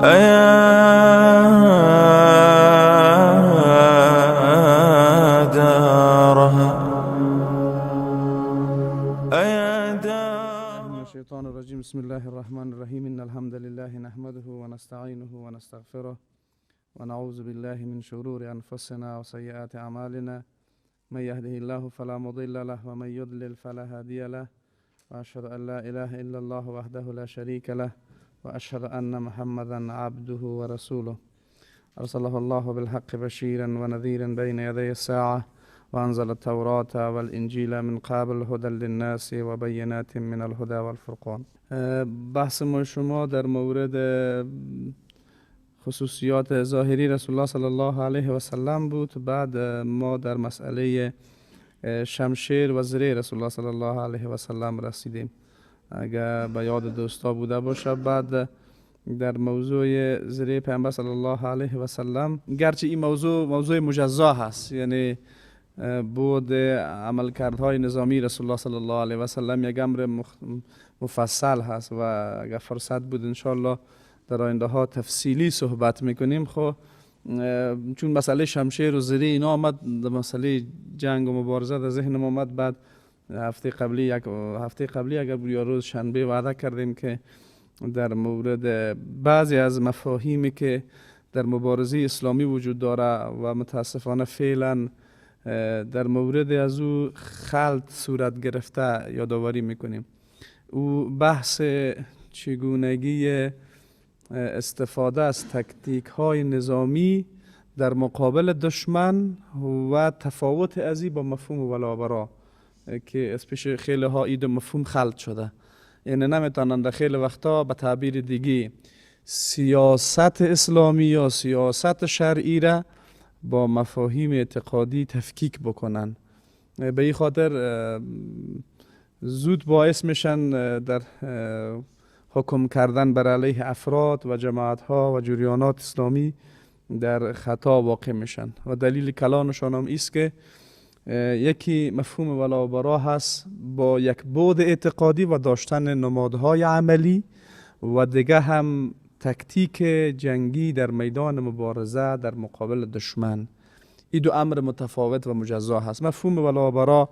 أيا دارها أيا دار. من الشیطان الرجیم. بسم الله الرحمن الرحیم. ان الحمد لله نحمده ونستعینه ونستغفره ونعوذ بالله من شرور انفسنا وسیئات اعمالنا. من يهده الله فلا مضل له ومن يضلل فلا هادي له، واشهد ان لا اله الا الله وحده لا شريك له، واشهد ان محمدا عبده ورسوله. ارسله الله بالحق بشيرا ونذيرا بين يدي الساعه، وانزل التوراة والانجيل من قبل هدى للناس وبينات من الهدى والفرقان. بحث ما شما در مورد خصوصیات ظاهری رسول الله صلی الله علیه و سلم بود. بعد ما در مسئله شمشیر و زره رسول الله صلی الله علیه و سلم رسیدیم، اگر به یاد دوستا بوده باشه. بعد در موضوع زره پیامبر صلی الله علیه و سلم، گرچه این موضوع موضوع مجزا هست، یعنی بود عملکردهای نظامی رسول الله صلی الله علیه و سلم یک امر مفصل هست و اگر فرصت بود انشالله در آینده ها تفصیلی صحبت میکنیم. خب چون مسئله شمشیر و زره اینا آمد، مسئله جنگ و مبارزه در ذهن ما آمد. بعد هفته قبلی اگر بود یا روز شنبه وعده کردیم که در مورد بعضی از مفاهیمی که در مبارزه اسلامی وجود داره و متاسفانه فعلا در مورد از او خلط صورت گرفته یادآوری میکنیم. او بحث چگونگی استفاده از تکتیک های نظامی در مقابل دشمن و تفاوت ازی با مفهوم ولا برا که از پیش خیلی ها اید مفهوم خلط شده، یعنی نمیتونن در خیلی وقتا به تعبیر دیگه سیاست اسلامی یا سیاست شرعی را با مفاهیم اعتقادی تفکیک بکنن. به این خاطر زود باعث میشن در حکم کردن بر علیه افراد و جماعت ها و جریانات اسلامی در خطا واقع میشن و دلیل کلانشان هم ایست که یکی مفهوم ولا برا هست با یک بعد اعتقادی و داشتن نمادهای عملی، و دیگه هم تکتیک جنگی در میدان مبارزه در مقابل دشمن. این دو امر متفاوت و مجزا هست. مفهوم ولا برا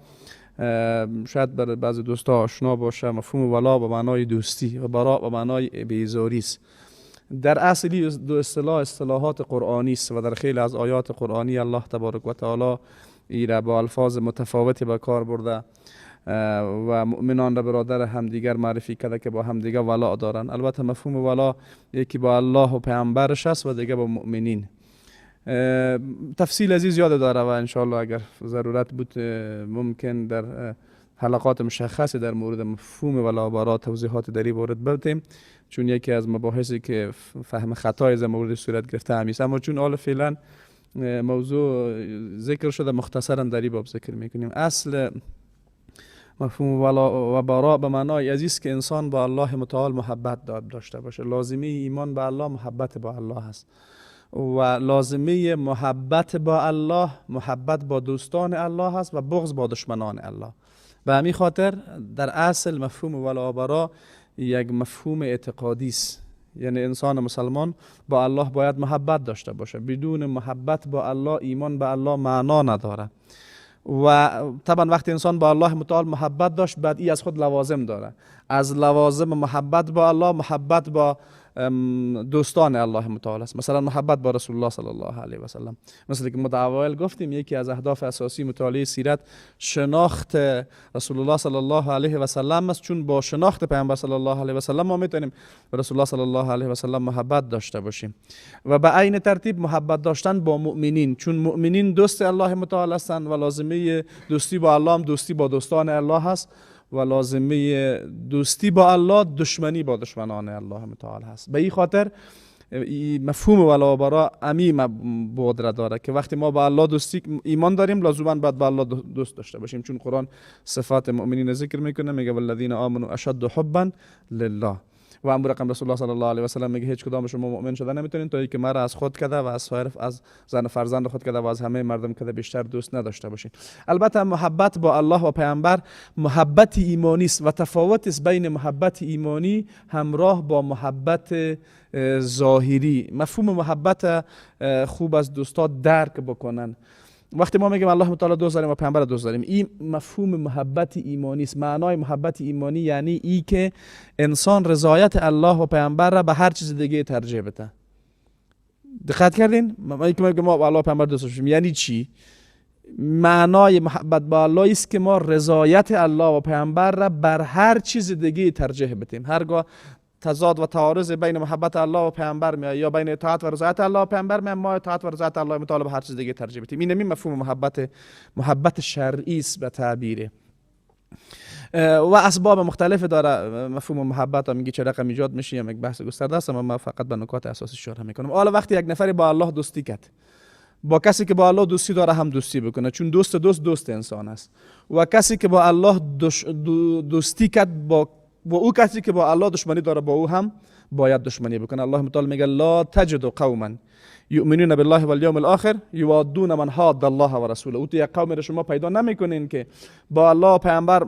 شاید بر بعضی دوستا آشنا باشه. مفهوم ولا به معنای دوستی و برا به معنای بیزاری است. در اصل دو اصطلاح اصطلاحات قرآنی است و در خیلی از آیات قرآنی الله تبارک و تعالی ای را با الفاظ متفاوتی به کار برده و مؤمنان را برادر همدیگر معرفی کرده که با همدیگر ولا دارن. البته مفهوم ولا یکی با الله و پیامبرش است و دیگه با مؤمنین. تفصیل از این زیاد داره و انشالله اگر ضرورت بود ممکن در حلقات مشخصی در مورد مفهوم ولا برا توضیحات در این وارد بدیم، چون یکی از مباحثی که فهم خطای از مورد صورت گرفته همیست. اما چون حالا فعلا موضوع ذکر شده مختصرا در این باب ذکر میکنیم. اصل مفهوم ولا و برا به معنای عزیز که انسان با الله متعال محبت داشته باشه. لازمه ایمان به الله محبت با الله است و لازمه محبت با الله محبت با دوستان الله است و بغض با دشمنان الله. به همین خاطر در اصل مفهوم ولا برا یک مفهوم اعتقادی است، یعنی انسان مسلمان با الله باید محبت داشته باشه. بدون محبت با الله ایمان به الله معنا نداره و طبعا وقتی انسان با الله متعال محبت داشت بعد ای از خود لوازم داره. از لوازم محبت با الله محبت با دوستان الله متعال است، مثلا محبت با رسول الله صلی الله علیه و سلم. مثل که ما در اوایل گفتیم یکی از اهداف اساسی مطالعه سیرت شناخت رسول الله صلی الله علیه و سلم است، چون با شناخت پیامبر صلی الله علیه و سلم ما میتونیم به رسول الله صلی الله علیه و سلم محبت داشته باشیم و به عین ترتیب محبت داشتن با مؤمنین، چون مؤمنین دوست الله متعال هستند و لازمه دوستی با الله هم دوستی با دوستان الله هست و لازمه دوستی با الله دشمنی با دشمنان الله متعال هست. به این خاطر مفهوم ولا برا امی بود را داره که وقتی ما با الله دوستی ایمان داریم لازما باید با الله دوست داشته باشیم، چون قرآن صفات مؤمنین ذکر میکنه، میگه والذین آمنوا اشد حبا لله. و امر رقم رسول الله صلی الله علیه و سلم میگه هیچ کدام شما مؤمن شده نمیتونین تا اینکه مرا از خود کده و از سایر از زن و فرزند خود کده و از همه مردم کده بیشتر دوست نداشته باشین. البته محبت با الله و پیامبر محبت ایمانی است و تفاوت است بین محبت ایمانی همراه با محبت ظاهری. مفهوم محبت خوب از دوستا درک بکنن. وقتی ما میگیم الله متعال دوست داریم و پیامبر دوست داریم، این مفهوم محبت ایمانی است. معنای محبت ایمانی یعنی ای که انسان رضایت الله و پیامبر را به هر چیز دیگه ترجیح بده. دقت کردین؟ ما که میگیم ما الله و پیامبر دوست داریم یعنی چی؟ معنای محبت با الله است که ما رضایت الله و پیامبر را بر هر چیز دیگه ترجیح بدیم. هرگاه تضاد و تعارض بین محبت الله و پیامبر میاد یا بین اطاعت و رضایت الله و پیامبر میاد، ما اطاعت و رضایت الله متعال به هر چیز دیگه ترجیح بدیم. این مفهوم محبت شرعی است به تعبیره. و اسباب مختلف داره مفهوم محبت. میگه چه رقم ایجاد میشه، یک بحث گسترده است، اما من فقط به نکات اساسی اشاره میکنم. حالا وقتی یک نفری با الله دوستی کرد، با کسی که با الله دوستی داره هم دوستی بکنه، چون دوست دوست دوست انسان است. و کسی که با الله دوستی کرد، با او کسی که با الله دشمنی داره با او هم باید دشمنی بکنه. الله متعال میگه لا تجد قوما یؤمنون بالله والیوم الاخر یوادون من حاد الله و رسوله. او تو یک قوم را شما پیدا نمیکنین که با الله پیامبر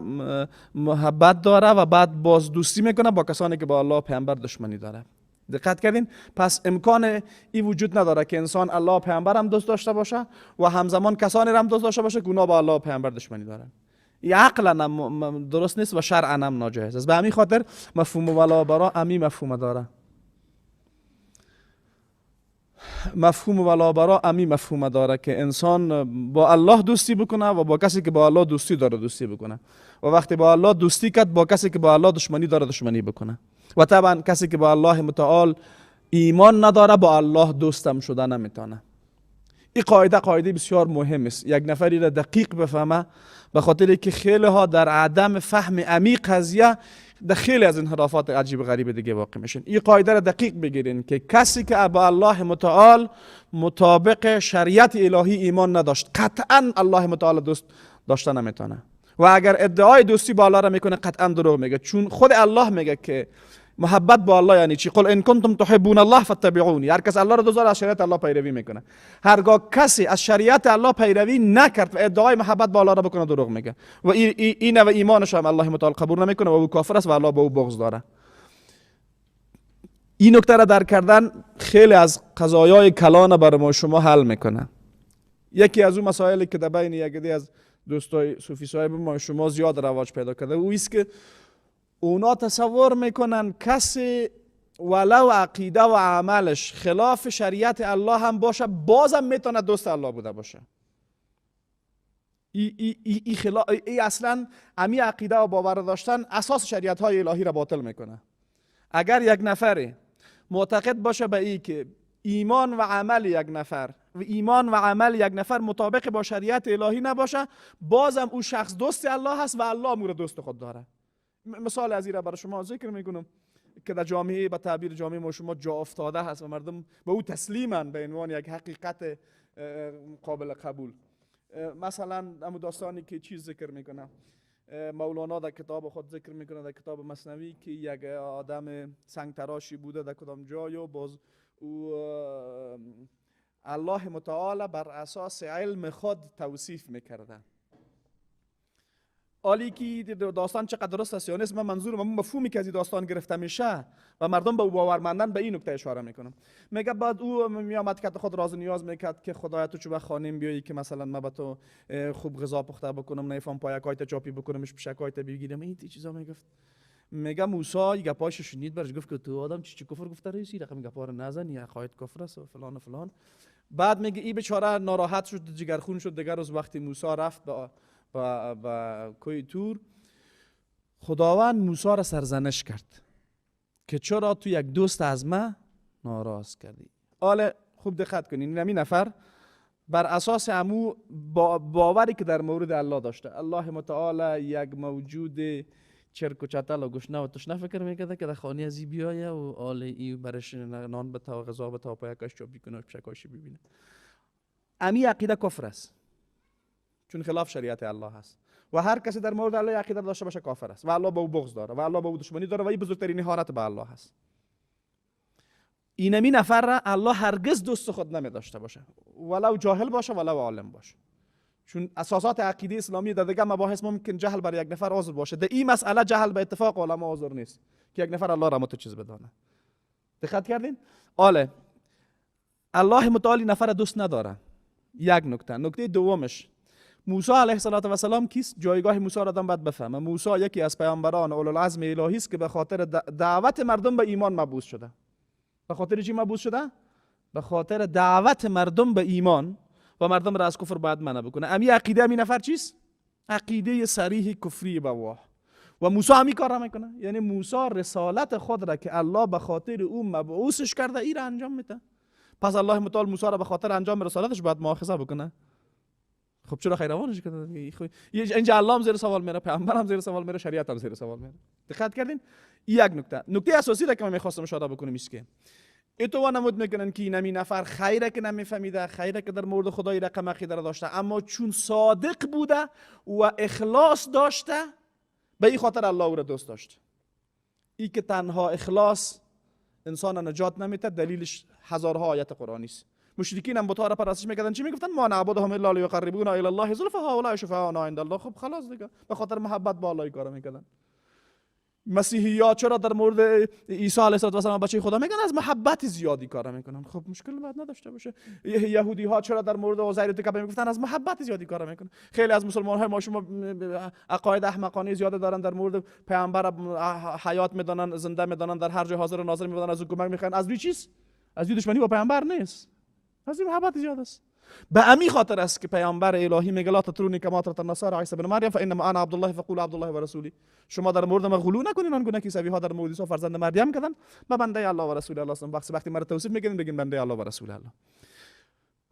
محبت داره و بعد باز دوستی میکنه با کسانی که با الله پیامبر دشمنی داره. دقت کردین؟ پس امکان این وجود نداره که انسان الله پیامبر هم دوست داشته باشه و همزمان کسانی را هم دوست داشته باشه که اونا با الله پیامبر دشمنی دارن. این عقلا درست نیست و شرعا هم ناجایز است. به همین خاطر مفهوم ولا برا امی مفهوم داره. مفهوم ولا برا امی مفهوم داره که انسان با الله دوستی بکنه و با کسی که با الله دوستی داره دوستی بکنه، و وقتی با الله دوستی کرد با کسی که با الله دشمنی داره دشمنی بکنه. و طبعا کسی که با الله متعال ایمان نداره با الله دوستم شده نمیتونه. این قاعده بسیار مهم است. یک نفری را دقیق بفهمه، به خاطر که خیلی ها در عدم فهم عمیق قضیه در خیلی از انحرافات عجیب غریب دیگه واقع میشن. این قاعده را دقیق بگیرین که کسی که با الله متعال مطابق شریعت الهی ایمان نداشت قطعا الله متعال دوست داشته نمیتونه، و اگر ادعای دوستی با الله را میکنه قطعا دروغ میگه، چون خود الله میگه که محبت با الله یعنی چی؟ قل ان کنتم تحبون الله فاتبعونی. هر کس الله را دوست داره از شریعت الله پیروی میکنه. هرگاه کسی از شریعت الله پیروی نکرد و ادعای محبت با الله را بکنه دروغ میگه، و این و ایمانش هم الله متعال قبول نمیکنه و او کافر است و الله با او بغض داره. این نکته را درک کردن خیلی از قضایای کلان بر ما شما حل میکنه. یکی از اون مسائلی که در بین یک از دوستای صوفی صاحب ما شما زیاد رواج پیدا کرده او است که اونا تصور میکنن کسی ولو عقیده و عملش خلاف شریعت الله هم باشه بازم میتونه دوست الله بوده باشه. ای اصلا امی عقیده و باور داشتن اساس شریعت های الهی را باطل میکنه. اگر یک نفری معتقد باشه به ای که ایمان و عمل یک نفر و ایمان و عمل یک نفر مطابق با شریعت الهی نباشه، بازم او شخص دوست الله هست و الله او را دوست خود داره. مثال از این را برای شما ذکر میکنم که در جامعه به تعبیر جامعه ما شما جا افتاده هست و مردم به او تسلیمن به عنوان یک حقیقت قابل قبول. مثلا همون داستانی که چیز ذکر میکنه مولانا در کتاب خود ذکر میکنه، در کتاب مثنوی، که یک آدم سنگ تراشی بوده در کدام جای و باز او الله متعال بر اساس علم خود توصیف میکرده. حالی که داستان چقدر درست است یا نیست، من منظورم مفهومی که از این داستان گرفته میشه و مردم به او باورمندن به این نکته اشاره میکنم. میگه بعد او میامد که خود راز نیاز میکرد که خدایا تو چه خانم بیایی که مثلا من به تو خوب غذا پخته بکنم، نیفام پایکایت چاپی بکنمش، پشکایت بگیرم، این چیزا میگفت. میگه موسی گپاش شنید، برش گفت که تو آدم چی کفر گفته رئیسی رقم گپا رو نزن، یا عقاید کفر است و فلان و فلان. بعد میگه این بیچاره ناراحت شد، جگرخون شد. دیگر روز وقتی موسی رفت به کوه تور، خداوند موسی را سرزنش کرد که چرا تو یک دوست از من ناراض کردی. حالا خوب دقت کنین، این نفر بر اساس امو باوری که در مورد الله داشته، الله متعال یک موجود چرک و چتل و گشنه و تشنه فکر میکرده که در خانه ازی بیایه و آل ای برش نان بته و غذا بته و پایکاش چاپی کنه و پشکاش ببینه. امی عقیده کفر است، چون خلاف شریعت الله هست. و هر کسی در مورد الله عقیده داشته باشه کافر است و الله با او بغض داره و الله با او دشمنی داره و این بزرگترین اهانت به الله است. اینمی نفر را الله هرگز دوست خود نمی داشته باشه، ولو جاهل باشه ولو عالم باشه، چون اساسات عقیده اسلامی در دیگه مباحث ممکن جهل بر یک نفر عذر باشه، در این مسئله جهل به اتفاق علما عذر نیست که یک نفر الله را متو چیز بدانه. دقت کردین؟ آله الله متعالی نفر دوست نداره. یک نکته. نکته دومش، موسی علیه السلام کیست؟ جایگاه موسی را آدم باید بفهمه. موسی یکی از پیامبران اولوالعزم الهی است که به خاطر دعوت مردم به ایمان مبعوث شده. به خاطر چی مبعوث شده؟ به خاطر دعوت مردم به ایمان و مردم را از کفر باید منع بکنه. امی عقیده امی نفر چیست؟ عقیده صریح کفری بواه. و موسی همی کار را میکنه. یعنی موسی رسالت خود را که الله به خاطر او مبعوثش کرده ای را انجام میده. پس الله متعال موسی را به خاطر انجام رسالتش باید مؤاخذه بکنه. خب چرا خیروانش کرده؟ اینجا الله هم زیر سوال میره، پیامبر هم زیر سوال میره، شریعت هم زیر سوال میره. دقت کردین؟ یک نکته. نکته اساسی را که من میخواستم اشاره بکنم است که اتوا نمود میکنن که اینمی نفر خیره که نمیفهمیده، خیره که در مورد خدای رقم عقیده را داشته، اما چون صادق بوده و اخلاص داشته به این خاطر الله او را دوست داشت. ای که تنها اخلاص انسان نجات نمیده، دلیلش هزارها آیت قرآنی است. مشرکین هم بت‌ها را پرستش میکردن، چی میگفتن؟ ما نعبدهم الا لیقربونا الی الله زلفی هؤلاء شفعاؤنا عند الله. خب خلاص دیگه، به خاطر محبت با الله کار میکردن. مسیحی ها چرا در مورد عیسی علیه السلام بچه خدا میگن؟ از محبت زیادی کار میکنن. خب مشکل باید نداشته باشه. یهودی ها چرا در مورد عزیر تکبر میگفتن؟ از محبت زیادی کار میکنن. خیلی از مسلمان های ما شما عقاید احمقانه زیاد دارن در مورد پیامبر، حیات میدانن، زنده میدانن، در هر جای حاضر و ناظر میدانن، از او کمک میخوان. از روی چیز؟ از روی دشمنی با پیامبر نیست، از این محبت زیاد است. به امی خاطر است که پیامبر الهی میگه لا تطرونی کما اطرت النصارى عیسی بن مریم فانما انا عبدالله فقولوا عبدالله و رسولی. شما در مورد ما غلو نکنین آنگونه که عیسوی ها در مورد عیسی فرزند مریم کردن، ما بنده الله و رسول الله هستم. وقتی مرا توصیف میکنین بگین بنده الله و رسول الله.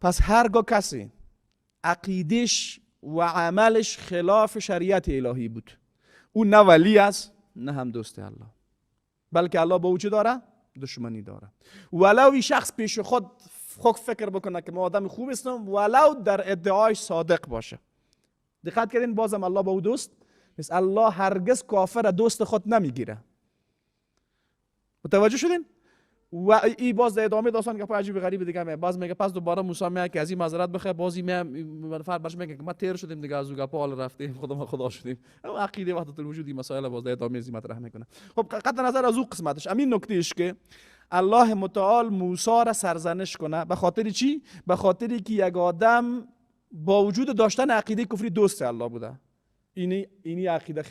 پس هرگاه کسی عقیدش و عملش خلاف شریعت الهی بود، او نه ولی است نه هم دوست الله، بلکه الله با او چه داره؟ دشمنی داره. ولو این شخص پیش خود فکر بکنه که ما آدم خوب هستم، ولو در ادعای صادق باشه. دقت کردین؟ بازم الله با او دوست نیست. الله هرگز کافر دوست خود نمیگیره. متوجه شدین؟ و ای باز در ادامه داستان گپ عجیب غریب دیگه می باز میگه پس دوباره موسی میگه که از این معذرت بخواه، بازی می نفر برش میگه که ما تیر شدیم دیگه، از او گپ حال رفتیم، خدا خدا شدیم. او عقیده وحدت الوجودی مسائل باز در ادامه از مطرح میکنه. خب قطع نظر از او قسمتش، امین نکته اش که الله متعال موسی را سرزنش کنه به خاطر چی؟ به خاطری که یک آدم با وجود داشتن عقیده کفری دوست الله بوده. اینی عقیده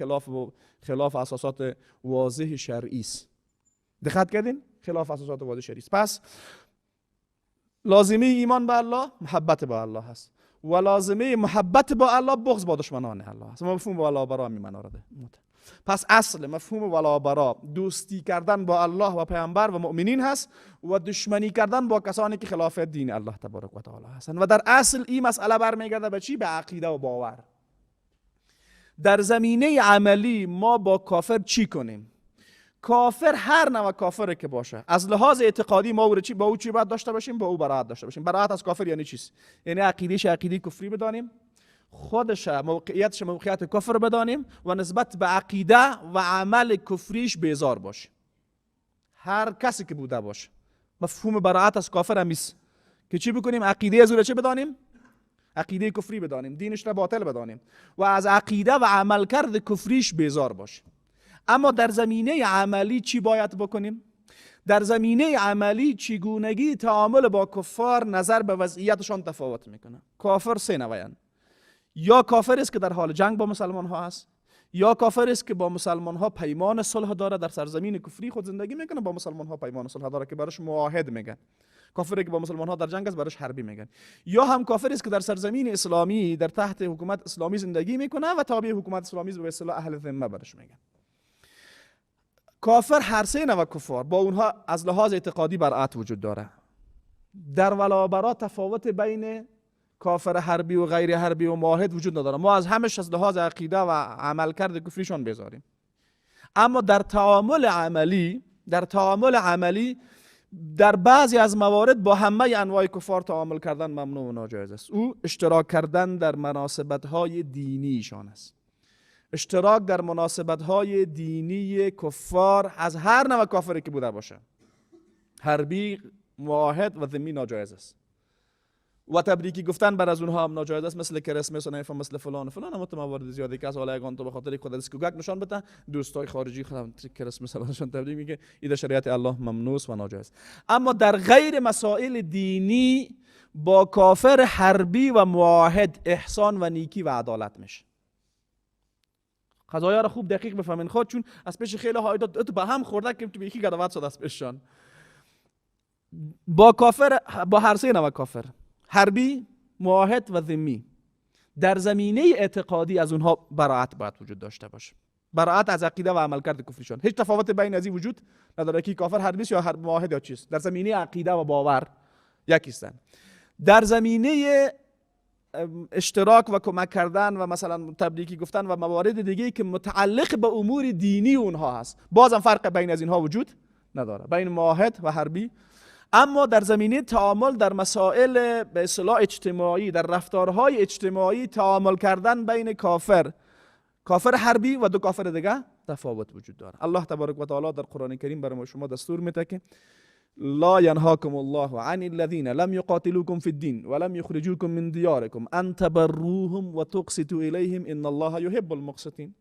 خلاف اساسات واضح شرعی است. دقت کردین؟ خلاف اساسات واضح شرعی است. پس لازمه ایمان به الله محبت با الله هست و لازمه محبت با الله بغض با دشمنان الله است. مفهوم ولا برا می منارده. پس اصل مفهوم ولا برا دوستی کردن با الله و پیامبر و مؤمنین هست و دشمنی کردن با کسانی که خلاف دین الله تبارک و تعالی هستند. و در اصل این مسئله برمیگرده به چی؟ به عقیده و باور. در زمینه عملی ما با کافر چی کنیم؟ کافر هر نوع کافر که باشه از لحاظ اعتقادی ما او چی با او چی باید داشته باشیم؟ با او براعت داشته باشیم. براعت از کافر یعنی چیست؟ یعنی عقیده‌اش عقیده کفری بدانیم، خودش موقعیتش موقعیت کفر بدانیم و نسبت به عقیده و عمل کفریش بیزار باشه. هر کسی که بوده باشه. مفهوم براعت از کافر هم است که چی بکنیم؟ عقیده از او چه بدانیم؟ عقیده کفری بدانیم، دینش را باطل بدانیم و از عقیده و عملکرد کفریش بیزار باشه. اما در زمینه عملی چی باید بکنیم؟ در زمینه عملی چگونگی تعامل با کفار نظر به وضعیتشان تفاوت میکنه. کافر سه نوعن: یا کافر است که در حال جنگ با مسلمان ها است، یا کافر است که با مسلمان ها پیمان صلح داره، در سرزمین کفری خود زندگی میکنه، با مسلمان ها پیمان صلح داره که براش معاهد میگن. کافری که با مسلمان ها در جنگ است براش حربی میگن. یا هم کافر است که در سرزمین اسلامی در تحت حکومت اسلامی زندگی میکنه و تابع حکومت اسلامی است، به اصطلاح اهل ذمه براش میگن. کافر هر سه نوع کفار با اونها از لحاظ اعتقادی برائت وجود داره. در ولا برا تفاوت بین کافر حربی و غیر حربی و معاهد وجود نداره. ما از همش از لحاظ عقیده و عملکرد کفریشان بذاریم. اما در تعامل عملی در بعضی از موارد با همه انواع کفار تعامل کردن ممنوع و ناجایز است. او اشتراک کردن در مناسبت‌های دینیشان است. اشتراک در مناسبت‌های دینی کفار از هر نوع کافری که بوده باشه، حربی، معاهد و ذمی ناجایز است. و تبریکی گفتن بر از اونها هم ناجایز است، مثل کریسمس و نمیفهم مثل فلان و فلان. اما تو موارد زیادی که از حالا یگان تو به خاطر خود اسکوگک نشان بده، دوستای خارجی خودم کریسمس براشون تبریک میگه، این در شریعت الله ممنوع و ناجایز. اما در غیر مسائل دینی با کافر حربی و معاهد احسان و نیکی و عدالت میشه. قضایا را خوب دقیق بفهمین خود، چون از پیش خیلی ها تو به هم خورده که تو یکی گداوت شد از پیششان. با کافر، با هر سه نوع کافر، حربی، معاهد و ذمی، در زمینه اعتقادی از اونها براعت باید وجود داشته باشه. براعت از عقیده و عملکرد کفریشان. هیچ تفاوت بین از این وجود نداره که کافر حربی یا هر معاهد یا چیز. در زمینه عقیده و باور یکی هستند. در زمینه اشتراک و کمک کردن و مثلا تبریکی گفتن و موارد دیگه که متعلق به امور دینی اونها هست، بازم فرق بین از اینها وجود نداره، بین معاهد و حربی. اما در زمینه تعامل در مسائل به اصطلاح اجتماعی، در رفتارهای اجتماعی تعامل کردن بین کافر حربی و دو کافر دیگه تفاوت وجود داره. الله تبارک و تعالی در قرآن کریم برای ما شما دستور میده که لا ينهاكم الله عن الذين لم يقاتلوكم في الدين ولم يخرجوكم من دياركم ان تبروهم وتقسطوا اليهم ان الله يحب المقسطين.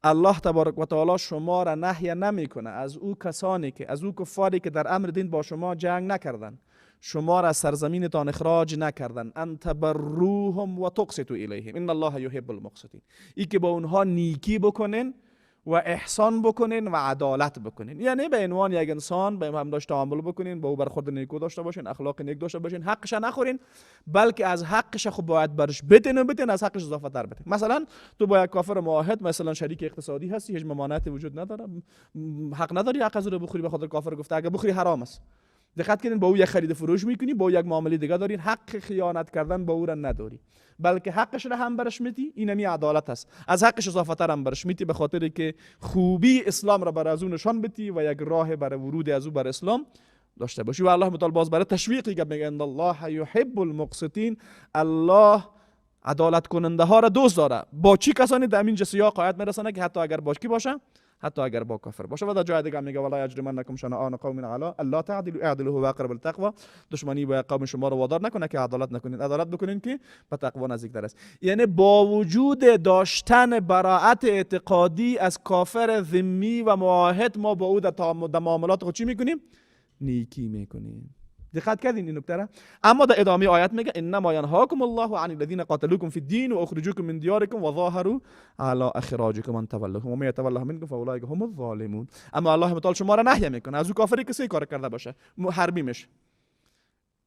الله تبارک و تعالی شما را نهی نمیکنه از او کسانی که، از او کفاری که در امر دین با شما جنگ نکردن، شما را از سرزمینتان اخراج نکردن، ان تبروهم و تقسطوا الیهم ان الله يحب المقسطین. ای که با اونها نیکی بکنن و احسان بکنین و عدالت بکنین، یعنی به عنوان یک انسان به هم داشت تعامل بکنین، با او برخورد نیکو داشته باشین، اخلاق نیک داشته باشین، حقش نخورین، بلکه از حقش خب باید برش بتین و بتین، از حقش اضافه تر بتین. مثلا تو با یک کافر معاهد مثلا شریک اقتصادی هستی، هیچ ممانعتی وجود نداره، حق نداری حق از او رو بخوری، به خاطر کافر گفته اگه بخوری حرام است. دقت کنین، با او یک خرید فروش میکنی، با او یک معامله دیگه دارین، حق خیانت کردن با او را نداری، بلکه حقش را هم برش میتی. اینمی عدالت است، از حقش اضافه تر هم برش میتی، به خاطر که خوبی اسلام را بر از او نشان بدی و یک راه برای ورود از او بر اسلام داشته باشی. و الله متعال باز برای تشویقی گپ میگه ان الله یحب المقسطین، الله عدالت کننده ها را دوست داره. با چی کسانی در همین سیاق آیت میرسانه که حتی اگر با کی باشه، حتی اگر با کافر باشه. و در جای دیگه میگه ولا یجرمنکم شنآن قوم علی الا تعدلوا اعدلوا هو اقرب للتقوی. دشمنی با قوم شما رو وادار نکنه که عدالت نکنید، عدالت بکنین که به تقوا نزدیکتر است. یعنی با وجود داشتن براعت اعتقادی از کافر ذمی و معاهد، ما با او در معاملات خود چی میکنیم؟ نیکی میکنیم. دقت کردین این نکته را؟ اما در ادامه آیت میگه انما ینهاکم الله عن الذین قاتلوکم فی الدین و اخرجوکم من دیارکم و ظاهروا علی اخراجکم ان تولوهم و من یتولهم منکم فاولئک هم الظالمون. اما الله متعال شما را نهی میکنه از او کافری که سه کار کرده باشه، حربی میشه.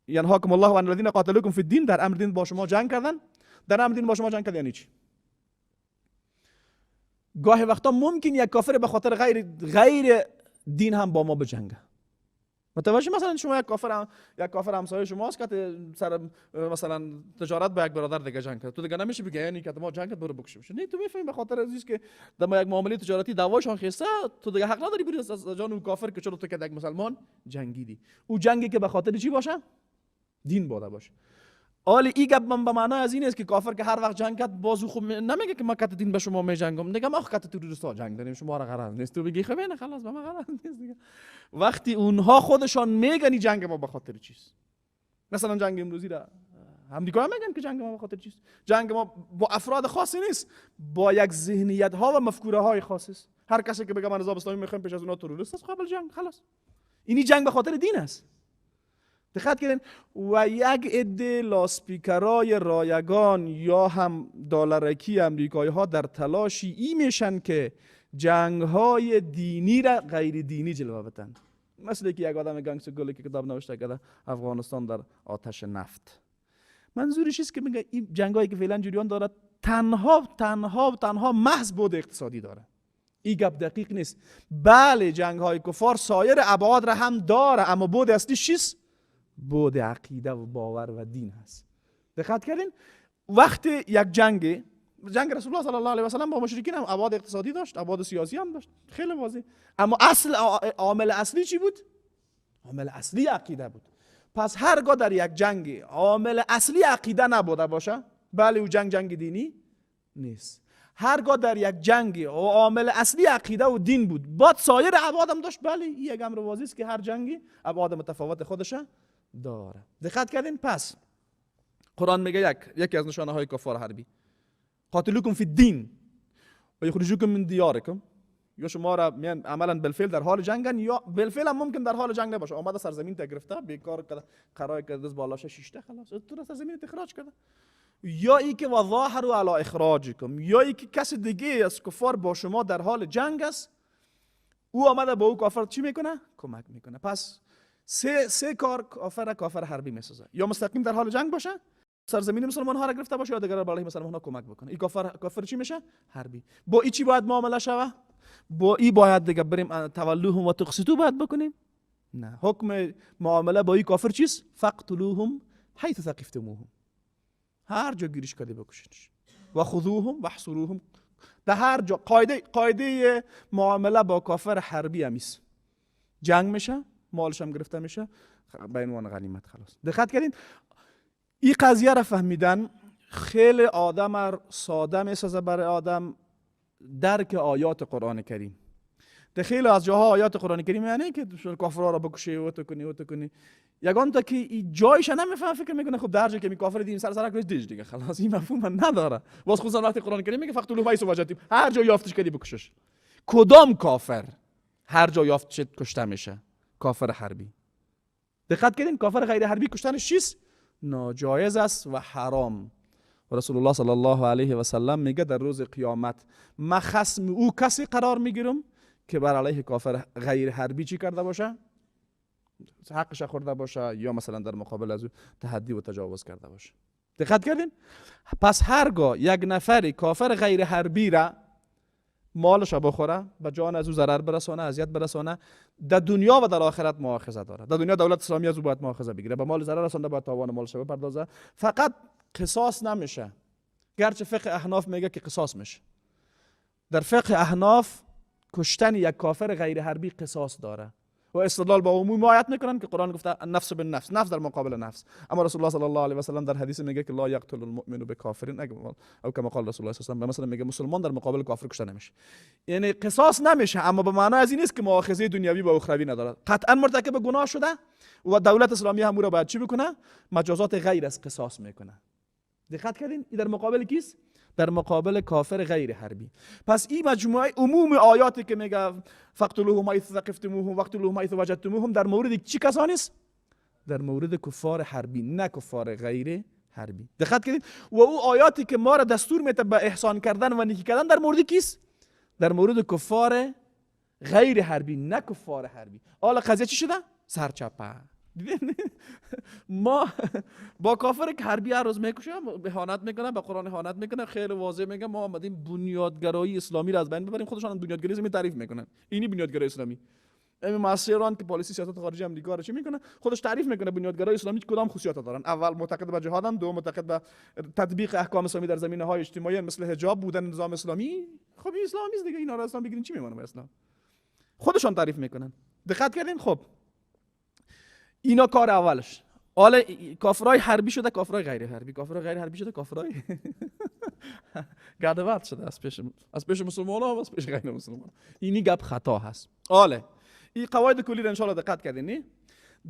ینهاکم الله عن الذین قاتلوکم فی الدین، در امر دین با شما جنگ کردن. در امر دین با شما جنگ کردن یعنی چی؟ گاهی وقتا ممکن یک کافر به خاطر غیر دین هم با ما بجنگه. متوجه؟ مثلا شما یک کافر همسایه شماست که سر مثلا تجارت با یک برادر دیگه جنگ کرد، تو دیگه نمیشه بگی یعنی که ما جنگ کرد برو بکشیم. نه، تو میفهمی به خاطر از اینکه در ما یک معامله تجارتی دعواشان خسته، تو دیگه حق نداری بری از جان اون کافر که چرا تو که یک مسلمان جنگیدی. او جنگی که به خاطر چی باشه؟ دین باده باشه. حالا این گپ من به معنای از این است که کافر که هر وقت جنگ کرد باز او خب نمیگه که ما کت دین به شما میجنگم، دیگه ما کت تروریست‌ها جنگ داریم، شما را غرض نیست. تو بگی خب نه خلاص به ما غرض نیست دیگه. وقتی اونها خودشان میگن این جنگ ما به خاطر چیست، مثلا جنگ امروزی را امریکا میگن که جنگ ما به خاطر چیست، جنگ ما با افراد خاصی نیست، با یک ذهنیت ها و مفکوره های خاصی است. هر کسی که بگه من نظام اسلامی میخوام پیش از اونها تروریست است، قبل جنگ خلاص. اینی جنگ به خاطر دین است. دقت کردین؟ و یک عده لاسپیکرای رایگان یا هم دلارکی امریکایی ها در تلاشی ای میشن که جنگ های دینی را غیر دینی جلوه بدن. مثل که یک آدم گنگس گلی که کتاب نوشته کرده افغانستان در آتش نفت. منظورش است که میگه این جنگایی که فعلا جریان داره تنها تنها تنها محض بود اقتصادی داره. این گپ دقیق نیست. بله جنگ های کفار سایر ابعاد را هم داره، اما بود اصلی چیست؟ بود عقیده و باور و دین هست. دقت کردین؟ وقتی یک جنگ رسول الله صلی الله علیه و سلم با مشرکین هم ابعاد اقتصادی داشت، ابعاد سیاسی هم داشت، خیلی واضح. اما اصل عامل اصلی چی بود؟ عامل اصلی عقیده بود. پس هرگاه در یک جنگ عامل اصلی عقیده نبوده باشه، بله او جنگ جنگ دینی نیست. هرگاه در یک جنگی و عامل اصلی عقیده و دین بود، بعد سایر ابعاد هم داشت، بله این یک امر واضح است که هر جنگی ابعاد متفاوت خودش داره. دقت کردین؟ پس قرآن میگه یکی از نشانه های کفار حربی، قاتلوکم فی الدین و یخرجوکم من دیارکم، یا شما را میان عملا بالفعل در حال جنگن، یا بالفعل هم ممکن در حال جنگ نباشه، آمده سرزمین تا گرفته، بیکار کرده، قرار کرده، دست بالاش شیشته، خلاص تو را سرزمین اخراج کرده. یا ای که وظاهروا علی اخراجکم، یا ای که کس دیگه از کفار با شما در حال جنگ است، او آمده با او کافر چی میکنه؟ کمک میکنه. پس سه کار کافر حربی میسازه، یا مستقیم در حال جنگ باشه، سرزمین مسلمان ها را گرفته باشه، یا دیگر برای مسلمان ها کمک بکنه. این کافر چی میشه؟ حربی. با ای چی باید معامله شوه؟ با ای باید دیگه بریم تولوهم و تقسطو باید بکنیم؟ نه، حکم معامله با ای کافر چیست؟ فقتلوهم حیث ثقفتموهم، هر جا گیریش کردی بکشینش، و خذوهم و احصروهم، در هر جا. قاعده معامله با کافر حربی همیست، جنگ میشه، مالش هم گرفته میشه به عنوان غنیمت. خلاص دقت کردین؟ این قضیه را فهمیدن خیلی آدم ساده میسازه برای آدم درک آیات قرآن کریم. در خیلی از جاها آیات قرآن کریم یعنی که کافرها را بکشی و تو کنی و تو کنی، یگان تا که این جایش نمیفهمه، فکر میکنه خب در جا که می کافر دیم سر سرک دیج دیگه، خلاص این مفهوم نداره. باز خصوصا وقتی قرآن کریم میگه فقتلوه حیث وجدتم، هر جا یافتش کردی بکشش. کدام کافر هر جا یافت شد کشته میشه؟ کافر حربی. دقت کردین؟ کافر غیر حربی کشتنش چیست؟ ناجایز است و حرام. و رسول الله صلی الله علیه و سلم میگه در روز قیامت من خصم او کسی قرار میگیرم که بر علیه کافر غیر حربی چی کرده باشه؟ حقش خورده باشه، یا مثلا در مقابل از او تحدی و تجاوز کرده باشه. دقت کردین؟ پس هرگاه یک نفری کافر غیر حربی را مالش بخوره، به جان از او ضرر برسانه، اذیت برسانه، در دنیا و در آخرت مؤاخذه داره. در دنیا دولت اسلامی از او باید مؤاخذه بگیره، به مال ضرر رسانده باید تاوان مالش بپردازه. فقط قصاص نمیشه، گرچه فقه احناف میگه که قصاص میشه. در فقه احناف کشتن یک کافر غیر حربی قصاص داره و استدلال با عموم آیات میکنن که قرآن گفته النفس بالنفس، نفس در مقابل نفس. اما رسول الله صلی الله علیه و سلم در حدیث میگه که لا یقتل المؤمن بکافر، او کما قال رسول الله صلی الله علیه و سلم، مثلا میگه مسلمان در مقابل کافر کشته نمیشه، یعنی قصاص نمیشه، اما به معنای از این نیست که مؤاخذه دنیوی و اخروی نداره. قطعا مرتکب گناه شده و دولت اسلامی هم او را باید چی بکنه؟ مجازات غیر از قصاص میکنه. دقت کردین؟ این در مقابل کیست؟ در مقابل کافر غیر حربی. پس این مجموعه عموم آیاتی که میگه فقتلوهم حیث ثقفتموهم واقتلوهم حیث وجدتموهم در مورد چی کسانی است؟ در مورد کفار حربی، نه کفار غیر حربی. دقت کردید؟ و او آیاتی که ما را دستور میده به احسان کردن و نیکی کردن در مورد کیست؟ در مورد کفار غیر حربی، نه کفار حربی. حالا قضیه چی شده؟ سرچپه. ما با کافر که حربی هر روز میکشه، اهانت میکنه، به قرآن اهانت میکنه، خیلی واضح میگه ما آمدیم بنیادگرایی اسلامی را از بین ببریم. خودشان هم بنیادگرایی اسلامی تعریف میکنن. اینی بنیادگرایی اسلامی. همین مؤسسه که پالیسی سیاست خارجی امریکا را چی میکنه، خودش تعریف میکنه بنیادگرای اسلامی کدام خصوصیات دارن. اول معتقد به جهادن، دوم معتقد به تطبیق احکام اسلامی در زمینه های اجتماعی مثل حجاب بودن نظام اسلامی. خب این اسلامی است دیگه، اینا را اسلام بگیرین چی میمونه به اسلام؟ خودشان تعریف میکنن. دقت کردین؟ خب اینا کار اولش. حالا کافرای حربی شده، کافرای غیر حربی، کافرای غیر حربی شده، کافرای گردوات شده از پیش مسلمان ها و از پیش غیر مسلمان. اینی گپ خطا هست. حالا این قواعد کلی را ان شاء الله دقت کردین. نی؟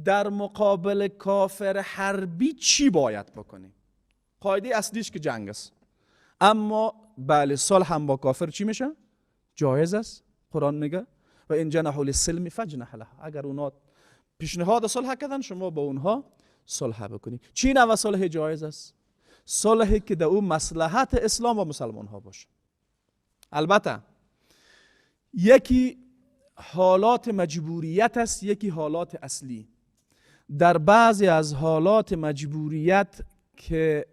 در مقابل کافر حربی چی باید بکنیم؟ قاعده اصلیش که جنگ است. اما بله صلح هم با کافر چی میشه؟ جایز است. قرآن میگه و ان جنحوا للسلم فاجنح له، اگر اونا پیشنهاد صلح کردن شما با اونها صلح بکنید. چی نوع صلح جایز است؟ صلحی که در او مصلحت اسلام و مسلمان ها باشه. البته یکی حالات مجبوریت است، یکی حالات اصلی. در بعضی از حالات مجبوریت که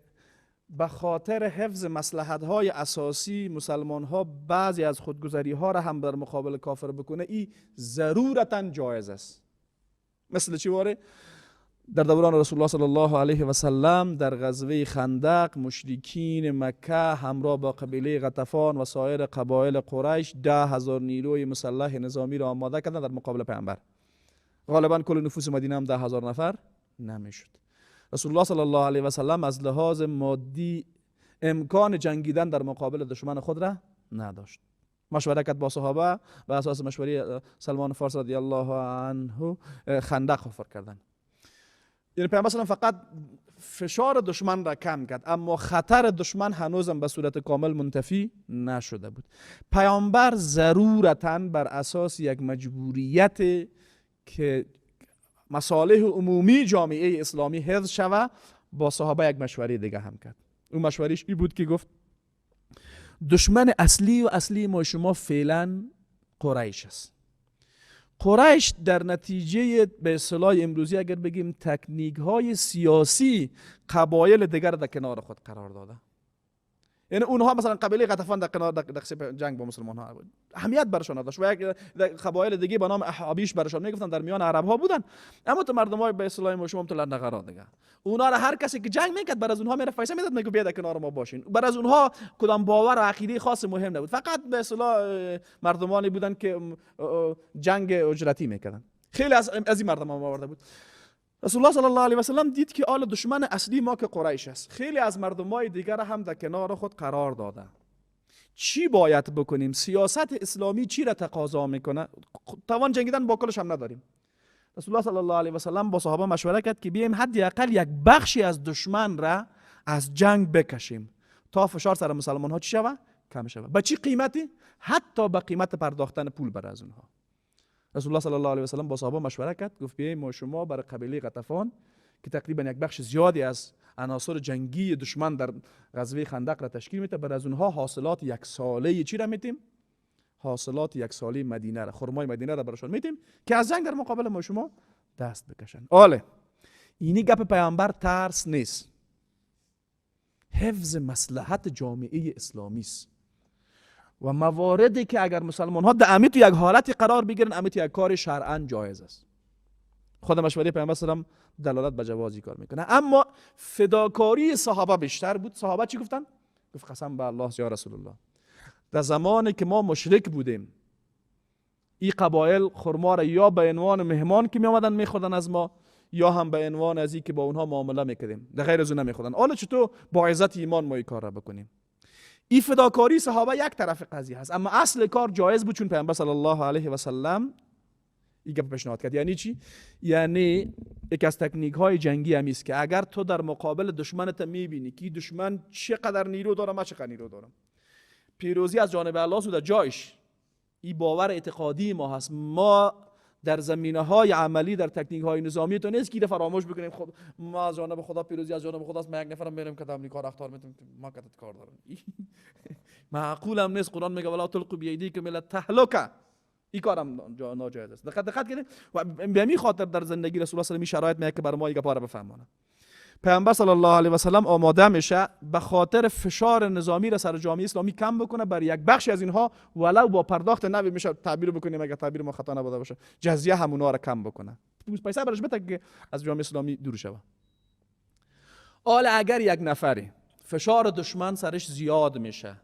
به خاطر حفظ مصلحت های اساسی مسلمان ها بعضی از خودگذری ها را هم در مقابل کافر بکنه، ای ضرورتا جایز است. مثل چی واره؟ در دوران رسول الله صلی الله علیه و سلم در غزوه خندق مشرکین مکه همراه با قبیله غطفان و سایر قبایل قریش 10,000 نیروی مسلح نظامی را آماده کردند در مقابل پیامبر. غالبا کل نفوس مدینه هم 10,000 نفر نمیشد. رسول الله صلی الله علیه و سلم از لحاظ مادی امکان جنگیدن در مقابل دشمن خود را نداشت. مشوره کرد با صحابه، به اساس مشوره سلمان فارس رضی الله عنه خندق حفر کردن. یعنی پیامبر صلی فقط فشار دشمن را کم کرد، اما خطر دشمن هنوزم به صورت کامل منتفی نشده بود. پیامبر ضرورتاً بر اساس یک مجبوریت که مصالح عمومی جامعه اسلامی حفظ شود با صحابه یک مشوره دیگه هم کرد. اون مشورهش ای بود که گفت دشمن اصلی و اصلی ما شما فعلا قریش است. قریش در نتیجه به اصطلاح امروزی اگر بگیم تکنیک های سیاسی قبایل دیگر در کنار خود قرار داده. یعنی اونها مثلا قبیله غطفان در کنار در جنگ با مسلمان ها بود، اهمیت برشان نداشت و یک قبایل دیگه به نام احابیش برشان میگفتن در میان عرب ها بودن، اما تو مردم های به اصطلاح ما شما تو لنگرا دیگه اونها را هر کسی که جنگ میکرد بر از اونها میره فیصله میداد، میگه بیا در کنار ما باشین. بر از اونها کدام باور و عقیده خاص مهم نبود، فقط به اصطلاح مردمانی بودن که جنگ اجرتی میکردن. خیلی از این مردم ها آورده بود. رسول الله صلی الله علیه و سلم دید که آل دشمن اصلی ما که قریش است، خیلی از مردمای دیگر هم در کنار خود قرار داده. چی باید بکنیم؟ سیاست اسلامی چی را تقاضا میکنه؟ توان جنگیدن با کلش هم نداریم. رسول الله صلی الله علیه و سلم با صحابه مشوره کرد که بیایم حداقل یک بخشی از دشمن را از جنگ بکشیم تا فشار سر مسلمان ها چی شوه؟ کم شوه. به چی قیمتی؟ حتی به قیمت پرداختن پول بر از اونها. رسول الله صلی الله علیه و سلم با صحابه مشوره کرد، گفت بیایم ما شما برای قبیله غطفان که تقریبا یک بخش زیادی از عناصر جنگی دشمن در غزوه خندق را تشکیل میده، بر از اونها حاصلات یک ساله چی را میتیم؟ حاصلات یک ساله مدینه را، خرمای مدینه را براشون میتیم که از جنگ در مقابل ما شما دست بکشن. آله اینی گپ پیامبر ترس نیست، حفظ مصلحت جامعه اسلامی است و مواردی که اگر مسلمان ها در امیت یک حالتی قرار بگیرن، امیت یک کار شرعاً جایز است. خود مشوره پیامبر صلی الله علیه و سلم دلالت به جوازی کار میکنه. اما فداکاری صحابه بیشتر بود. صحابه چی گفتن؟ گفت قسم به الله یا رسول الله، در زمانی که ما مشرک بودیم این قبایل خرما را یا به عنوان مهمان که می آمدن میخوردن از ما، یا هم به عنوان از که با اونها معامله میکردیم، در غیر از اون نمیخوردن. حالا چطور با عزت ایمان ما این کار را بکنیم؟ این فداکاری صحابه یک طرف قضیه هست، اما اصل کار جایز بود چون پیامبر صلی الله علیه و سلم این گپ پیشنهاد کرد. یعنی چی؟ یعنی یکی از تکنیک های جنگی هم است که اگر تو در مقابل دشمنت میبینی که دشمن چقدر نیرو داره، من چقدر نیرو دارم، پیروزی از جانب الله سوده جایش، این باور اعتقادی ما هست. ما در زمینه های عملی در تکنیک های نظامی تو نیست که فراموش بکنیم خود ما از جانب خدا پیروزی از جانب خداست، ما یک نفرم بریم که امریکا را اخطار میتیم ما کتت کار دارم. معقول هم نیست. قرآن میگه ولا تلقوا بایدیکم الی التهلکه، این کارم ناجایز است. دقت کنید و به همین خاطر در زندگی رسول الله صلی الله علیه و شرایط میگه که بر ما یک پاره بفهمونه. پیامبر صلی الله علیه و سلم آماده میشه به خاطر فشار نظامی را سر جامعه اسلامی کم بکنه بر یک بخشی از اینها، ولو با پرداخت نوی میشه تعبیر بکنیم اگر تعبیر ما خطا نبوده باشه، جزیه هم اونها را کم بکنه، پیسه براش بده که از جامعه اسلامی دور شوه. حالا اگر یک نفری فشار دشمن سرش زیاد میشه،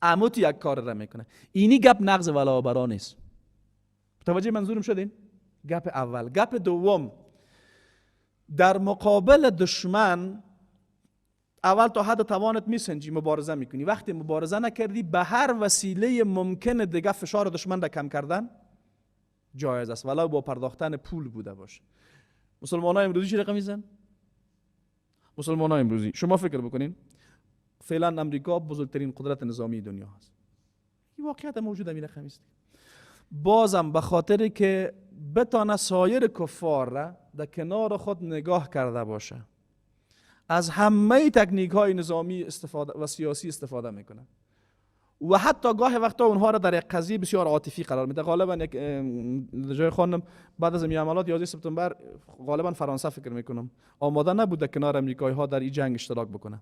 عموت یک کار را میکنه، اینی گپ نقض ولا برا نیست. متوجه منظورم شدین؟ گپ اول. گپ دوم، در مقابل دشمن اول تا حد توانت میسنجی، مبارزه میکنی. وقتی مبارزه نکردی به هر وسیله ممکن دیگه فشار دشمن را کم کردن جایز است، ولو با پرداختن پول بوده باشه. مسلمان های امروزی چی رقم میزن؟ مسلمان های امروزی شما فکر بکنین فعلا امریکا بزرگترین قدرت نظامی دنیا هست، این واقعیت موجود این رقم است. بازم به خاطر که بتانه سایر کفار را در کنار خود نگاه کرده باشه، از همه تکنیک های نظامی استفاده و سیاسی استفاده میکنه و حتی گاه وقتا اونها را در یک قضیه بسیار عاطفی قرار میده. غالبا یک جای خواندم بعد از این عملیات 11 سپتامبر غالبا فرانسه فکر میکنم آماده نبود در کنار امریکایی ها در این جنگ اشتراک بکنه.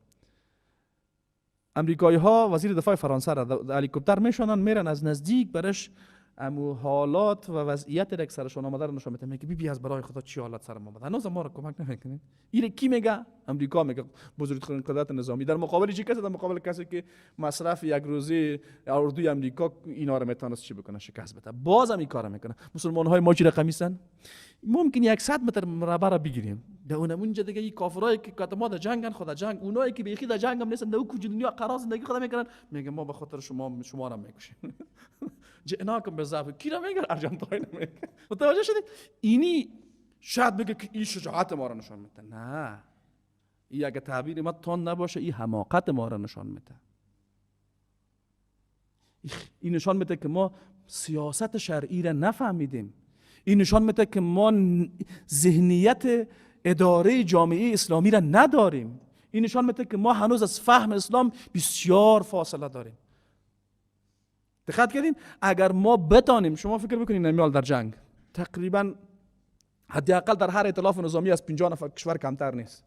امریکایی ها وزیر دفاع فرانسه را در هلیکوپتر میشونن، میرن از نزدیک برش امو حالات و وضعیت را که سرشون آمده رو نشون میده، میگه بی بی از برای خدا چی حالت سرم آمده، هنوز ما رو کمک نمیکنین. این کی میگه؟ امریکا میگه، بزرگترین قدرت نظامی. در مقابل چی کسی؟ در مقابل کسی که مصرف یک روزی اردوی امریکا اینا رو میتونست چی بکنه؟ شکست بده. بازم این کارو میکنه. مسلمان های ما چی رقمی هستن؟ ممکن 100 متر مربع را بگیریم. در اونم اونجا دیگه این کافرایی که کت ما در جنگن، خدا جنگ، اونایی که بیخی در جنگ هم نیستن، در اون دنیا قرار زندگی خدا میکنن، میگه ما به خاطر شما را میکشیم. جئناکم بالذبح. کی را میگه؟ ارجنتاین میگه. متوجه شدید؟ اینی شاید بگه که این شجاعت ما را نشان میده. نه، این اگه تعبیر ما تون نباشه، این حماقت ما را نشان میده. این نشان میده که ما سیاست شرعی را نفهمیدیم. این نشان میده که ما ذهنیت اداره جامعه اسلامی را نداریم. این نشان میده که ما هنوز از فهم اسلام بسیار فاصله داریم. دقت کردین؟ اگر ما بتانیم، شما فکر بکنید نمیال در جنگ تقریبا حداقل در هر ائتلاف نظامی از 50 نفر کشور کمتر نیست.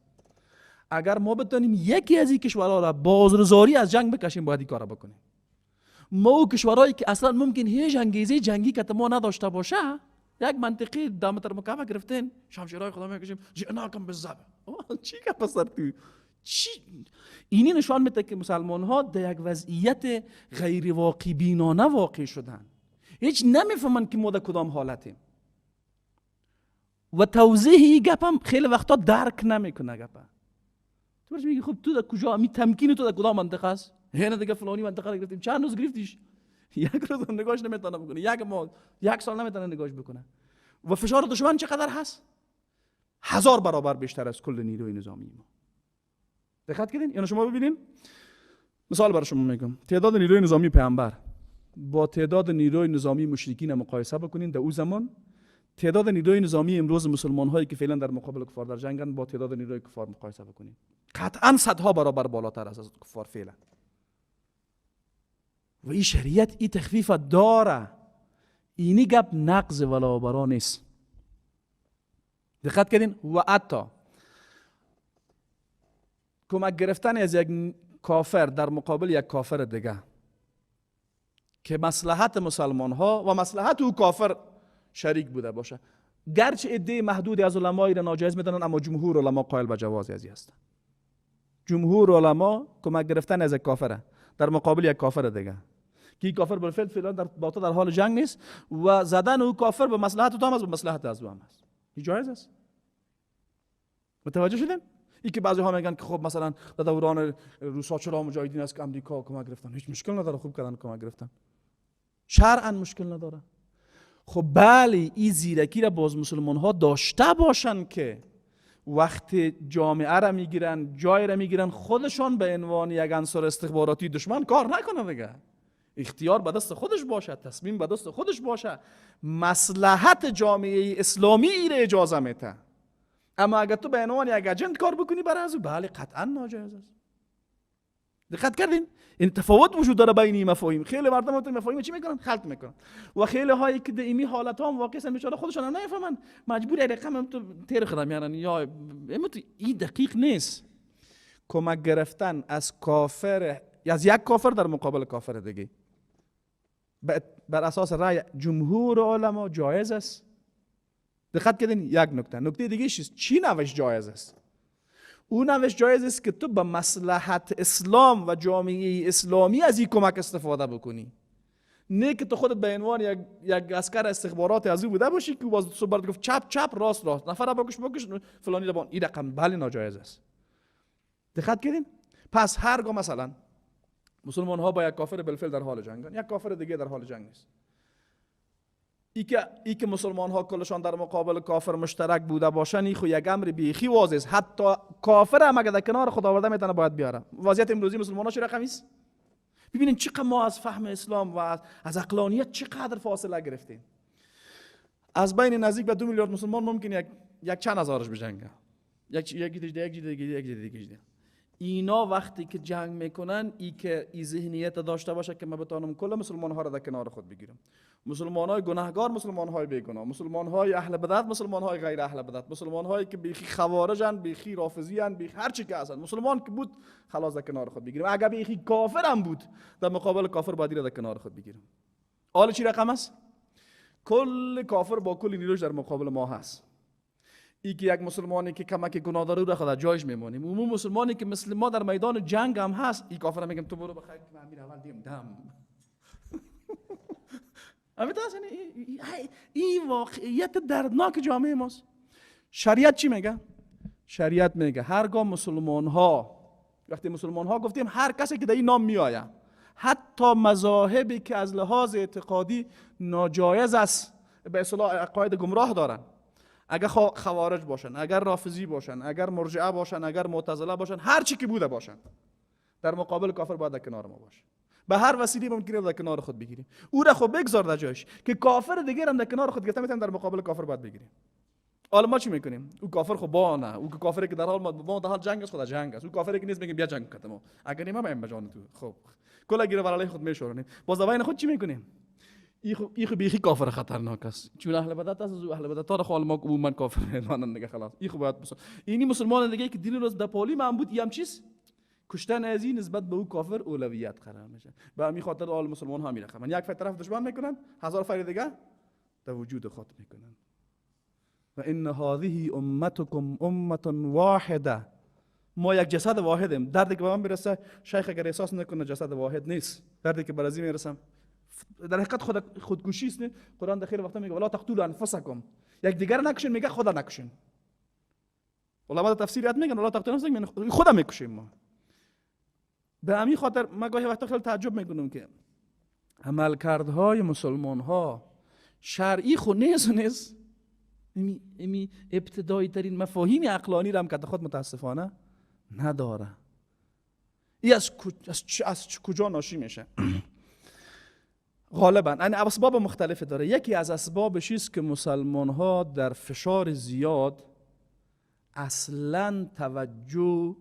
اگر ما بتانیم یکی از این کشورها را بازرزاری از جنگ بکشیم، باید این کارا بکنیم. ما و کشورهایی که اصلا ممکن هیچ انگیزه جنگی که ما نداشته باشه، یک منطقه 10 متر مکعب گرفتین، شمشیرهای خدا میکشیم، جئناکم بالذبح. چی که پسر تو چی؟ اینی نشان میده که مسلمان ها در یک وضعیت غیر واقع بینانه واقع شدن. هیچ نمیفهمن که ما در کدام حالتیم. و توضیح این گپ هم خیلی وقتا درک نمیکنه گپ. تو برش میگی خب تو در کجا، می تمکین تو در کدام منطقه است؟ هنه دیگه فلانی منطقه رو گرفتیم، چند روز گرفتیش؟ یک روز هم نگاش نمیتونه بکنه، یک ماه، یک سال نمیتونه نگاش بکنه. و فشار دشمن چقدر هست؟ 1000 برابر بیشتر از کل نیروی نظامی ما. دقت کردین؟ یعنی شما ببینین، مثال برای شما میگم، تعداد نیروی نظامی پیامبر با تعداد نیروی نظامی مشرکین مقایسه بکنین در او زمان، تعداد نیروی نظامی امروز مسلمان هایی که فعلا در مقابل کفار در جنگن با تعداد نیروی کفار مقایسه بکنین، قطعا صدها برابر بالاتر است از کفار فعلا. و این شریعت این تخفیف داره. اینی گپ نقض ولا برا نیست. دقت کردین؟ و حتی کمک گرفتن از یک کافر در مقابل یک کافر دیگه که مصلحت مسلمان ها و مصلحت او کافر شریک بوده باشه، گرچه عده محدودی از علمای را ناجایز میدانند، اما جمهور علما قائل به جواز ازی هستند. جمهور علما کمک گرفتن از یک کافره در مقابل یک کافر دیگه که کافر بالفعل فعلا در با تو در حال جنگ نیست و زدن او کافر به مصلحت تو هم است، به مصلحت از او هم است، این جایز است. متوجه شدین؟ این که بعضی ها میگن که خب مثلا در دوران روسا چرا مجاهدین از امریکا کمک گرفتن، هیچ مشکل نداره، خوب کردن کمک گرفتن، شرعا مشکل نداره. خب بله، این زیرکی را باز مسلمان ها داشته باشن که وقتی جامعه را میگیرن، جای را میگیرن، خودشان به عنوان یک عنصر استخباراتی دشمن کار نکنه دیگه. اختیار به دست خودش باشه، تصمیم به دست خودش باشه، مصلحت جامعه اسلامی ای را اجازه میده. اما اگر تو به عنوان یک اجنت کار بکنی برای از او، بله قطعا ناجایز است. دقت کردین؟ این تفاوت وجود داره بین این مفاهیم. خیلی مردم این مفاهیم چی میکنن؟ خلط میکنن. و خیلی هایی که در این حالت ها هم واقع هستن بیچاره خودشان هم نمیفهمن، مجبور رقم هم تو تیر خدم یعنی یا این دقیق نیست. کمک گرفتن از کافر، از یک کافر در مقابل کافر دیگه بر اساس رأی جمهور علما جایز است. دقت کردین؟ یک نکته. نکته دیگه چیست؟ چی نوش جایز است؟ اون نوش جایز است که تو به مصلحت اسلام و جامعه اسلامی از این کمک استفاده بکنی، نه که تو خودت به عنوان یک عسکر استخبارات از او بوده باشی که باز صبح برات گفت چپ چپ راست راست، نفر بکش بکش فلانی لبان، این رقم بله ناجایز است. دقت کردین؟ پس هرگاه مثلا مسلمان ها با یک کافر بالفعل در حال جنگن، یک کافر دیگه در حال جنگ نیست، ای که مسلمان ها کلشان در مقابل کافر مشترک بوده باشن، ای خو یک امر بیخی واضح است. حتی کافر هم اگه در کنار خدا آورده میتونه باید بیاره. وضعیت امروزی مسلمان ها چه رقمی است؟ ببینید چقدر ما از فهم اسلام و از عقلانیت چقدر فاصله گرفتیم. از بین نزدیک به 2 میلیارد مسلمان ممکن یک چند هزارش بجنگه، یک دیگه. اینا وقتی که جنگ میکنن، ای که ای ذهنیت داشته باشه که من بتونم کل مسلمان ها را در کنار خود بگیرم، مسلمان های گناهگار، مسلمان های بیگناه، مسلمان های اهل بدعت، مسلمان های غیر اهل بدعت، مسلمان هایی که بیخی خوارجن، بیخی رافضی ان، بیخی هر چی که هستن، مسلمان که بود خلاص در کنار خود بگیرم. اگر بیخی کافر هم بود در مقابل کافر باید در کنار خود بگیرم. حالا چی رقم است؟ کل کافر با کل نیروش در مقابل ما هست. ای که یک مسلمانی که کمک گناه داره رو خدا جایش میمونیم، اون مسلمانی که مثل ما در میدان جنگ هم هست، ای کافر میگم تو برو بخیر که من امیر اول دیم دم. این واقعیت دردناک جامعه ماست. شریعت چی میگه؟ شریعت میگه هرگاه مسلمان ها، وقتی مسلمان ها گفتیم هر کسی که در این نام میآید، حتی مذاهبی که از لحاظ اعتقادی ناجایز است، به اصطلاح عقاید گمراه دارن، اگر خوارج باشن، اگر رافضی باشن، اگر مرجئه باشن، اگر معتزله باشن، هر چی که بوده باشن، در مقابل کافر باید در کنار ما باشه. به هر وسیله ممکنه در کنار خود بگیریم. او را خب بگذار در جایش که کافر دیگر هم در کنار خود گرفته میتونیم در مقابل کافر باید بگیریم. حالا ما چی میکنیم؟ او کافر خب با نه، او کافری که در حال ما در حال جنگ است، خود جنگ است. او کافری که نیست میگیم بیا جنگ کن ما. اگر نیم ما به جان تو. خب کلا گیره بر علیه خود میشورونیم. باز بین خود چی میکنیم؟ ای خو بیخی کافر خطرناک است. چون اهل بدعت است، او اهل بدعت ها خو ما عموما کافر میدانن دیگه خلاص. ای خو باید اینی مسلمان دیگه که دین روز در پالی من بود، ای هم چیز کشتن از این نسبت به او کافر اولویت قرار میشه. به همین خاطر آل مسلمان ها میرقمن. یک طرف دشمن میکنن، هزار فر دیگه در وجود خود میکنن. و ان هذه امتکم امه واحده، ما یک جسد واحدیم. دردی که به من برسه شیخ اگر احساس نکنه جسد واحد نیست، دردی که برازی میرسم در حقیقت خودکشی است. قرآن در خیلی وقتا میگه ولا تقتلوا انفسکم، یک دیگر نکشین، میگه خدا نکشین. علما تفسیریات میگن ولا تقتلوا انفسکم، خدا میکشیم ما. به همین خاطر من گاهی وقتا خیلی تعجب میکنم که عملکردهای مسلمان ها شرعی خو نیست و نیست، امی ابتدایی ترین مفاهیم عقلانی را هم که خود متاسفانه نداره. ای از کجا ناشی میشه؟ غالبا یعنی اسباب مختلف داره. یکی از اسبابش است که مسلمان ها در فشار زیاد اصلا توجه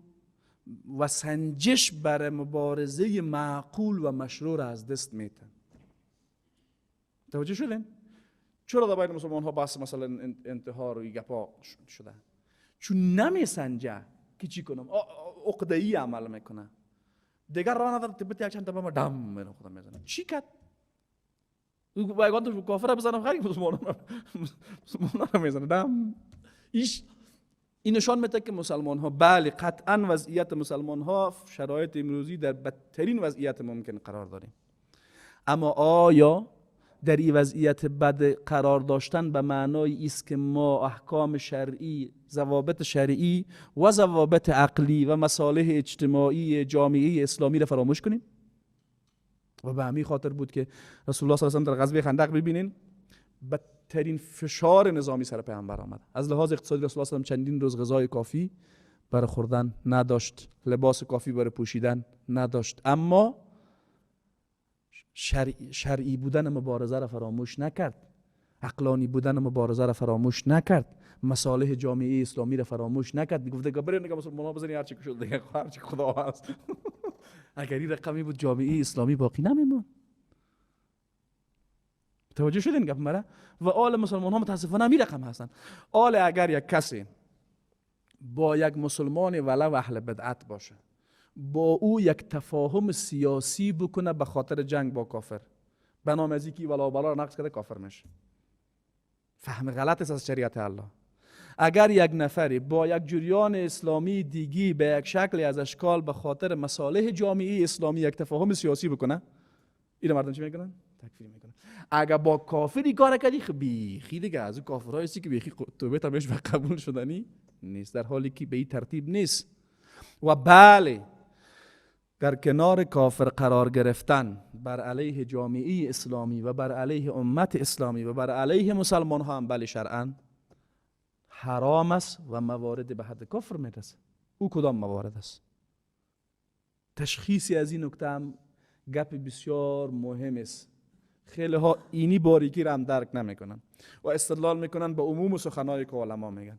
و سنجش بر مبارزه معقول و مشروع را از دست میتن. توجه شدین؟ چرا در بین مسلمان ها بحث مثلا انتحار و گپا شده؟ چون نمیسنجه که چی کنم، عقده‌ای عمل میکنه، دیگر راه نداره، تبت یک چند تا ما دم میرم خودم میزنم. چی کرد؟ بایگان تو کافر بزنم خیلی مسلمان رو میزنه دم. این نشان میده که مسلمان ها، بله قطعا وضعیت مسلمان ها شرایط امروزی در بدترین وضعیت ممکن قرار داریم، اما آیا در این وضعیت بد قرار داشتن به معنای است که ما احکام شرعی، ضوابط شرعی و ضوابط عقلی و مصالح اجتماعی جامعه اسلامی را فراموش کنیم؟ و به همین خاطر بود که رسول الله صلی الله علیه و آله در غزوه خندق ببینین بدترین فشار نظامی سر پیامبر آمد. از لحاظ اقتصادی رسول الله صلی الله علیه و آله چندین روز غذای کافی برای خوردن نداشت، لباس کافی برای پوشیدن نداشت، اما شرعی بودن مبارزه را فراموش نکرد، عقلانی بودن مبارزه را فراموش نکرد، مصالح جامعه اسلامی را فراموش نکرد. گفت دیگه بریم دیگه مسلمان‌ها بزنین هر چی که شد دیگه، هر چی خدا هست. اگر این رقمی بود جامعه اسلامی باقی نمیمون. توجه شدین گپ مرا؟ و آل مسلمان ها متاسفانه همین رقم هستن. آل اگر یک کسی با یک مسلمان ولو اهل بدعت باشه، با او یک تفاهم سیاسی بکنه به خاطر جنگ با کافر، به نام از اینکه ولا بلا را نقض کرده کافر میشه. فهم غلط است از شریعت الله. اگر یک نفری با یک جریان اسلامی دیگی به یک شکلی از اشکال به خاطر مصالح جامعه اسلامی یک تفاهم سیاسی بکنه، اینو مردم چی میکنن؟ تکفیر میکنن. اگر با کافری کار کردی، خب بیخی دیگه از اون کافرایی که بیخی توبه تمش و قبول شدنی نیست، در حالی که به این ترتیب نیست. و بله در کنار کافر قرار گرفتن بر علیه جامعه اسلامی و بر علیه امت اسلامی و بر علیه مسلمان ها هم بله شرعاً حرام است و موارد به حد کفر میرسه. او کدام موارد است؟ تشخیصی از این نکته هم گپ بسیار مهم است. خیلی ها اینی باریکی را هم درک نمیکنن و استدلال میکنن به عموم سخنایی که علما میگن.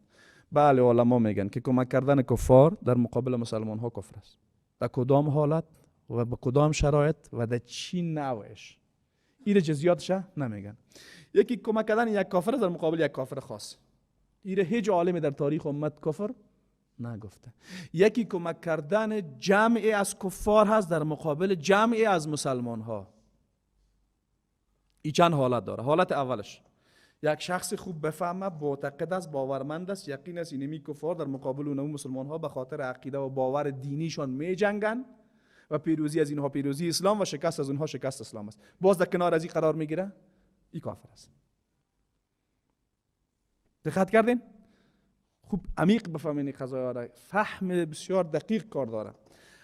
بله علما میگن که کمک کردن کفار در مقابل مسلمان ها کفر است. در کدام حالت و به کدام شرایط و در چی نوعش، این جزئیاتش نمیگن. یکی کمک کردن یک کافر در مقابل یک کافر خاص، ایره هیچ عالمی در تاریخ امت کفر نگفته. یکی کمک کردن جمعی از کفار هست در مقابل جمعی از مسلمان ها. ای چند حالت داره. حالت اولش یک شخص خوب بفهمه، معتقد است، باورمند است، یقین است اینمی کفار در مقابل اونم مسلمان ها به خاطر عقیده و باور دینیشان می جنگن و پیروزی از اینها پیروزی اسلام و شکست از اونها شکست اسلام است. باز در کنار از این قرار میگیره، این کافر است. دقت کردین؟ خوب عمیق بفهمین قضایا را، فهم بسیار دقیق کار داره.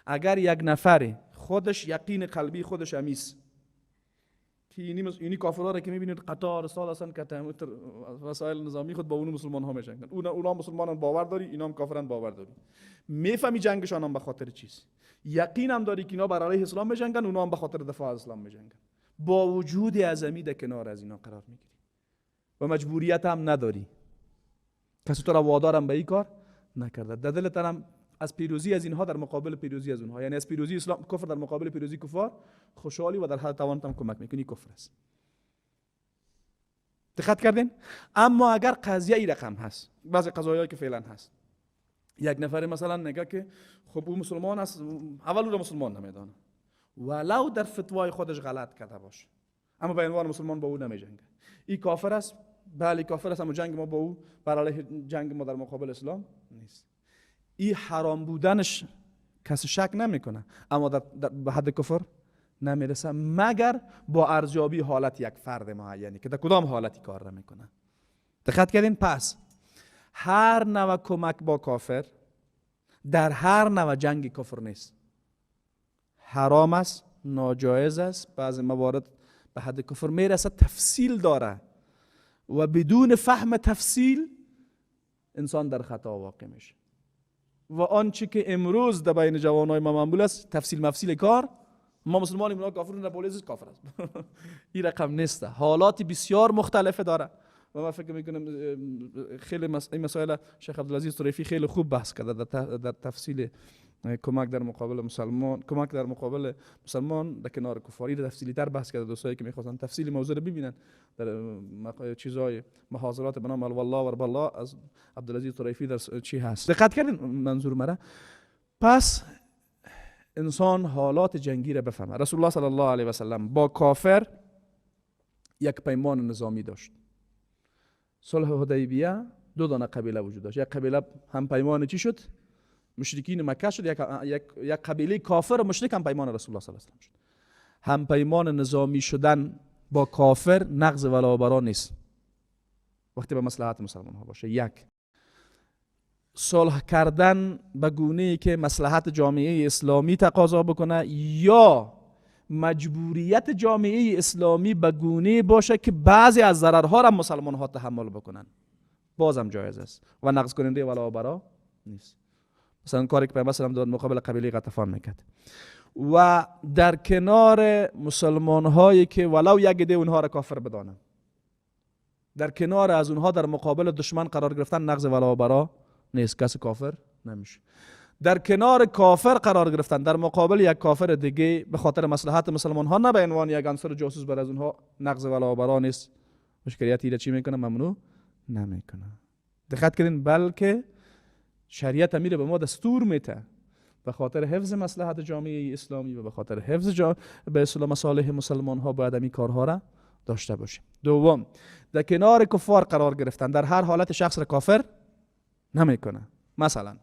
اگر یک نفری خودش یقین قلبی خودش امیس که اینی کافرها را که میبینید قطار سال هستن که وسایل نظامی خود با اون مسلمان ها میجنگن، اونا مسلمانان باور داری، اینا هم کافرن باور داری، میفهمی جنگشان هم به خاطر چیز، یقین هم داری که اینا بر علیه اسلام میجنگن، اونا هم به خاطر دفاع از اسلام میجنگن، با وجود ازمی در کنار از اینا قرار میگیری و مجبوریت هم نداری، کسی تو را وادارم به این کار نکرده، در دلت هم از پیروزی از اینها در مقابل پیروزی از اونها، یعنی از پیروزی اسلام کفر در مقابل پیروزی کفار خوشحالی و در حد توانت هم کمک میکنی، کفر است. دقت کردین؟ اما اگر قضیه ای رقم هست، بعضی قضایایی که فعلا هست، یک نفر مثلا نگه که خب او مسلمان است، اول او را مسلمان نمیدانه، ولو در فتوای خودش غلط کرده باشه، اما به عنوان مسلمان با او نمیجنگه، این کافر است، بله کافر است، اما جنگ ما با او بر علیه جنگ ما در مقابل اسلام نیست. این حرام بودنش کسی شک نمیکنه، اما در به حد کفر نمیرسه، مگر با ارزیابی حالت یک فرد معینی که در کدام حالتی کار نمیکنه. دقت کردین؟ پس هر نوع کمک با کافر در هر نوع جنگ کفر نیست، حرام است، ناجایز است، بعضی موارد به حد کفر میرسه، تفصیل داره و بدون فهم تفصیل انسان در خطا واقع میشه. و آنچه که امروز در بین جوانای ما معمول است، تفصیل مفصیل کار، ما مسلمانیم، اونا کافرون، نه پلیس کافر است، این رقم نیست، حالات بسیار مختلفه داره و من فکر میکنم خیلی این مسائل شیخ عبدالعزیز طریفی خیلی خوب بحث کرده در تفصیل کمک در مقابل مسلمان، کمک در مقابل مسلمان در کنار کفاری را تفصیلی تر بحث کرده. دوستایی که میخواستن تفصیل موضوع رو ببینن در چیزای محاضرات به نام الوالله و بالله از عبدالعزیز طریفی در چی هست. دقت کردین منظور مرا؟ پس انسان حالات جنگی را بفهمه. رسول الله صلی الله علیه و سلم با کافر یک پیمان نظامی داشت. صلح حدیبیه دو دانه قبیله وجود داشت، یک قبیله هم پیمان چی شد؟ مشرکین مکه شد، یک قبیله کافر و مشرک هم پیمان رسول الله صلی الله علیه و سلم شد. هم پیمان نظامی شدن با کافر نقض ولا و برا نیست وقتی به مصلحت مسلمان ها باشه. یک، صلح کردن به گونه‌ای که مصلحت جامعه اسلامی تقاضا بکنه یا مجبوریت جامعه اسلامی به گونه باشه که بعضی از ضررها را مسلمان ها تحمل بکنن، بازم جایز است و نقض کننده ولا و برا نیست. مثلا کاری که پیامبر صلی الله علیه و در مقابل قبیله غطفان میکرد و در کنار مسلمان هایی که ولو یک عده اونها را کافر بدانند، در کنار از اونها در مقابل دشمن قرار گرفتن نقض ولا و برا نیست، کسی کافر نمیشه. در کنار کافر قرار گرفتن در مقابل یک کافر دیگه به خاطر مصلحت مسلمان ها، نه به عنوان یک عنصر جاسوس بر از اونها، نقض ولا و برا نیست. مشکلیتی را چی میکنه؟ ممنوع نمیکنه. دقت کردین؟ بلکه شریعت میره به ما دستور میده به خاطر حفظ مصلحت جامعه اسلامی و به خاطر حفظ به اصطلاح مصالح مسلمان ها باید این کارها را داشته باشیم. دوم، در کنار کفار قرار گرفتن در هر حالت شخص را کافر نمیکنه. مثلا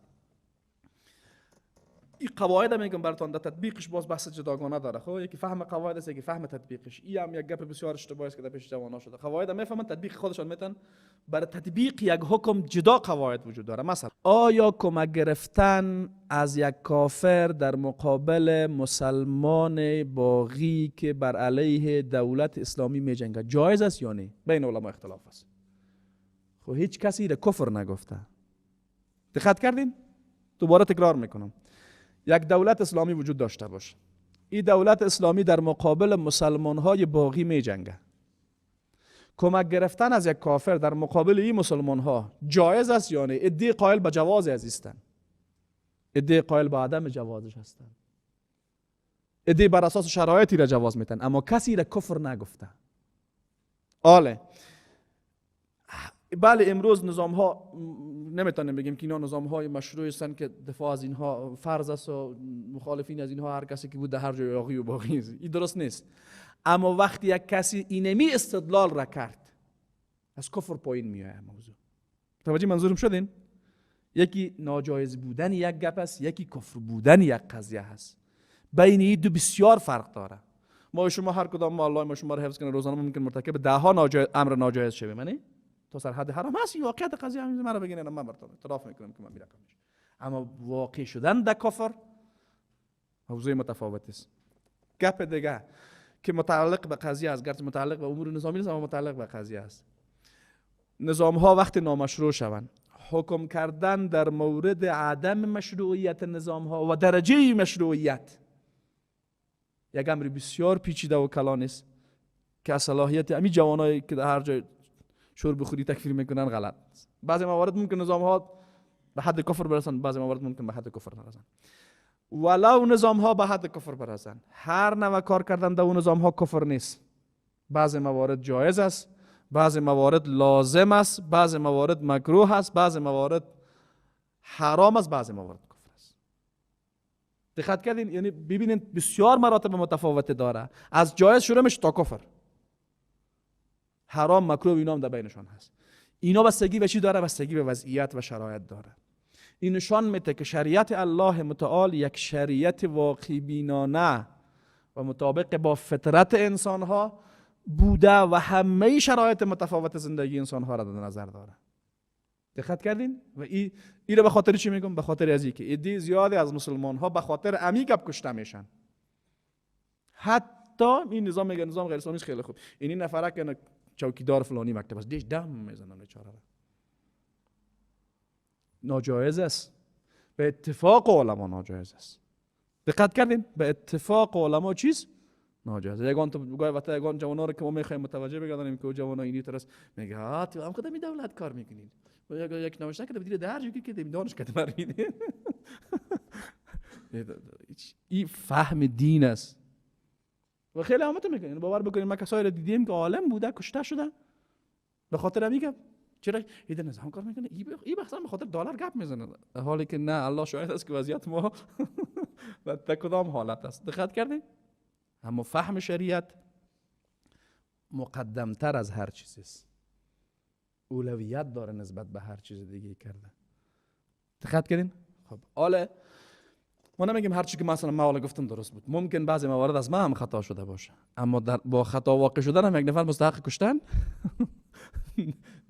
این قواعد میگم براتون، در تطبیقش باز بحث جداگانه داره. خب یکی فهم قواعد است، یکی فهم تطبیقش. این هم یک گپ بسیار اشتباهی است که در پیش جوان‌ها شده. قواعد میفهمن، تطبیق خودشان میتن. برای تطبیق یک حکم جدا قواعد وجود داره. مثلا آیا کمک گرفتن از یک کافر در مقابل مسلمان باغی که بر علیه دولت اسلامی میجنگد جایز است یا نه؟ بین علما اختلاف است. خب هیچ کسی را کفر نگفته. دقت کردین؟ دوباره تکرار میکنم. یک دولت اسلامی وجود داشته باشه، این دولت اسلامی در مقابل مسلمان های باغی می جنگه. کمک گرفتن از یک کافر در مقابل این مسلمان ها جایز است یا نه؟ عده قائل به جواز از هستند، عده قائل به عدم جوازش هستند، عده بر اساس شرایطی را جواز میتن، اما کسی را کفر نگفته. آله بله، امروز نظام ها نمیتونیم بگیم که اینا نظام های مشروع هستند که دفاع از اینها فرض است و مخالفین از اینها هر کسی که بود در هر جای یاغی و باغی است. این درست نیست. اما وقتی یک کسی اینمی استدلال را کرد، از کفر پایین میآید موضوع. متوجه منظورم شدین؟ یکی ناجایز بودن یک گپ است، یکی کفر بودن یک قضیه هست. بین این دو بسیار فرق داره. ما شما هر کدام ما الله ما شما رو حفظ کنه، روزانه ممکن مرتکب ده ها امر ناجایز شویم، یعنی تا سرحد حرام هست. این واقعیت قضیه همین مرا بگین، من براتون اعتراف میکنم که من میرقم. اما واقع شدن در کفر موضوع متفاوت است. گپ دیگه که متعلق به قضیه است، گرچه متعلق به امور نظامی نیست اما متعلق به قضیه است. نظام ها وقتی نامشروع شوند، حکم کردن در مورد عدم مشروعیت نظام ها و درجه مشروعیت یک امر بسیار پیچیده و کلان است که صلاحیت امی جوانایی که در هر جای شور بخوری تکفیر میکنن غلط. بعضی موارد ممکن نظام ها به حد کفر برسن، بعضی موارد ممکن به حد کفر نرسن. ولو نظام ها به حد کفر برسن، هر نوع کار کردن در اون نظام ها کفر نیست. بعضی موارد جایز است، بعضی موارد لازم است، بعضی موارد مکروه است، بعضی موارد حرام است، بعضی موارد کفر است. دقت کردین؟ یعنی ببینید بسیار مراتب متفاوت داره، از جایز شروع میشه تا کفر. حرام، مکروه اینا هم در بینشان هست. اینا بستگی به چی داره؟ بستگی به وضعیت و شرایط داره. این نشان میده که شریعت الله متعال یک شریعت واقع بینانه و مطابق با فطرت انسانها بوده و همه شرایط متفاوت زندگی انسانها را در نظر داره. دقت کردین؟ و ای رو به خاطر چی میگم؟ به خاطر از اینکه عده زیادی از مسلمان ها به خاطر امی گپ کشته میشن. حتی این نظام میگه نظام غیر اسلامی خیلی خوب، این نفره که چوکیدار فلانی مکتب است دیش دم میزنن بیچاره، ناجایز است. به اتفاق علما ناجایز است. دقت کردین؟ به اتفاق علما چیز ناجایز. یگان تو گاهی وقتا یگان جوانا رو که ما میخوایم متوجه بگردانیم که جوانا اینی ترس میگه ها تو هم خودم دولت کار میکنین، یک نوشته که بدید درج که دانش که مرید. این فهم دین است و خیلی همتون میکنین. باور بکنین ما کسایی رو دیدیم که عالم بوده کشته شده به خاطر میگم چرا ایده نظام کار میکنه، ای بخصا به خاطر دلار گپ میزنه، حالی که نه، الله شاهد است که وضعیت ما در کدام حالت است. دقت کردین؟ اما فهم شریعت مقدمتر از هر چیز است، اولویت داره نسبت به هر چیز دیگه کرده. دقت کردین؟ خب حالا ما نمیگیم هر چی که مثلا ما حالا گفتم درست بود، ممکن بعضی موارد از ما هم خطا شده باشه، اما در با خطا واقع شدن هم یک نفر مستحق کشتن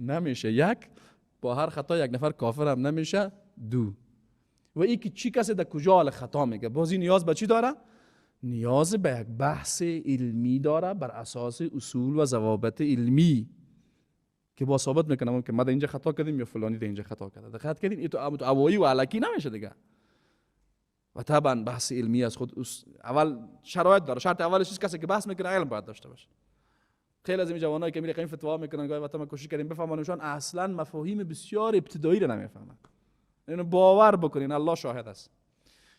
نمیشه. یک، با هر خطا یک نفر کافر هم نمیشه. دو، و ای که چی کسی در کجا حال خطا میگه، بازی نیاز به چی داره؟ نیاز به یک بحث علمی داره بر اساس اصول و ضوابط علمی که با ثابت میکنم که ما در اینجا خطا کردیم یا فلانی در اینجا خطا کرده. دقت کردین؟ این تو اوایی و الکی نمیشه دیگه. و طبعا بحث علمی از خود اول شرایط داره. شرط اولش چیز کسی که بحث میکنه علم باید داشته باشه. خیلی از این جوانایی که میره این فتوا میکنن، گاهی وقتا ما کوشش کردیم بفهمونیمشان، اصلا مفاهیم بسیار ابتدایی رو نمیفهمن. اینو باور بکنین، الله شاهد است.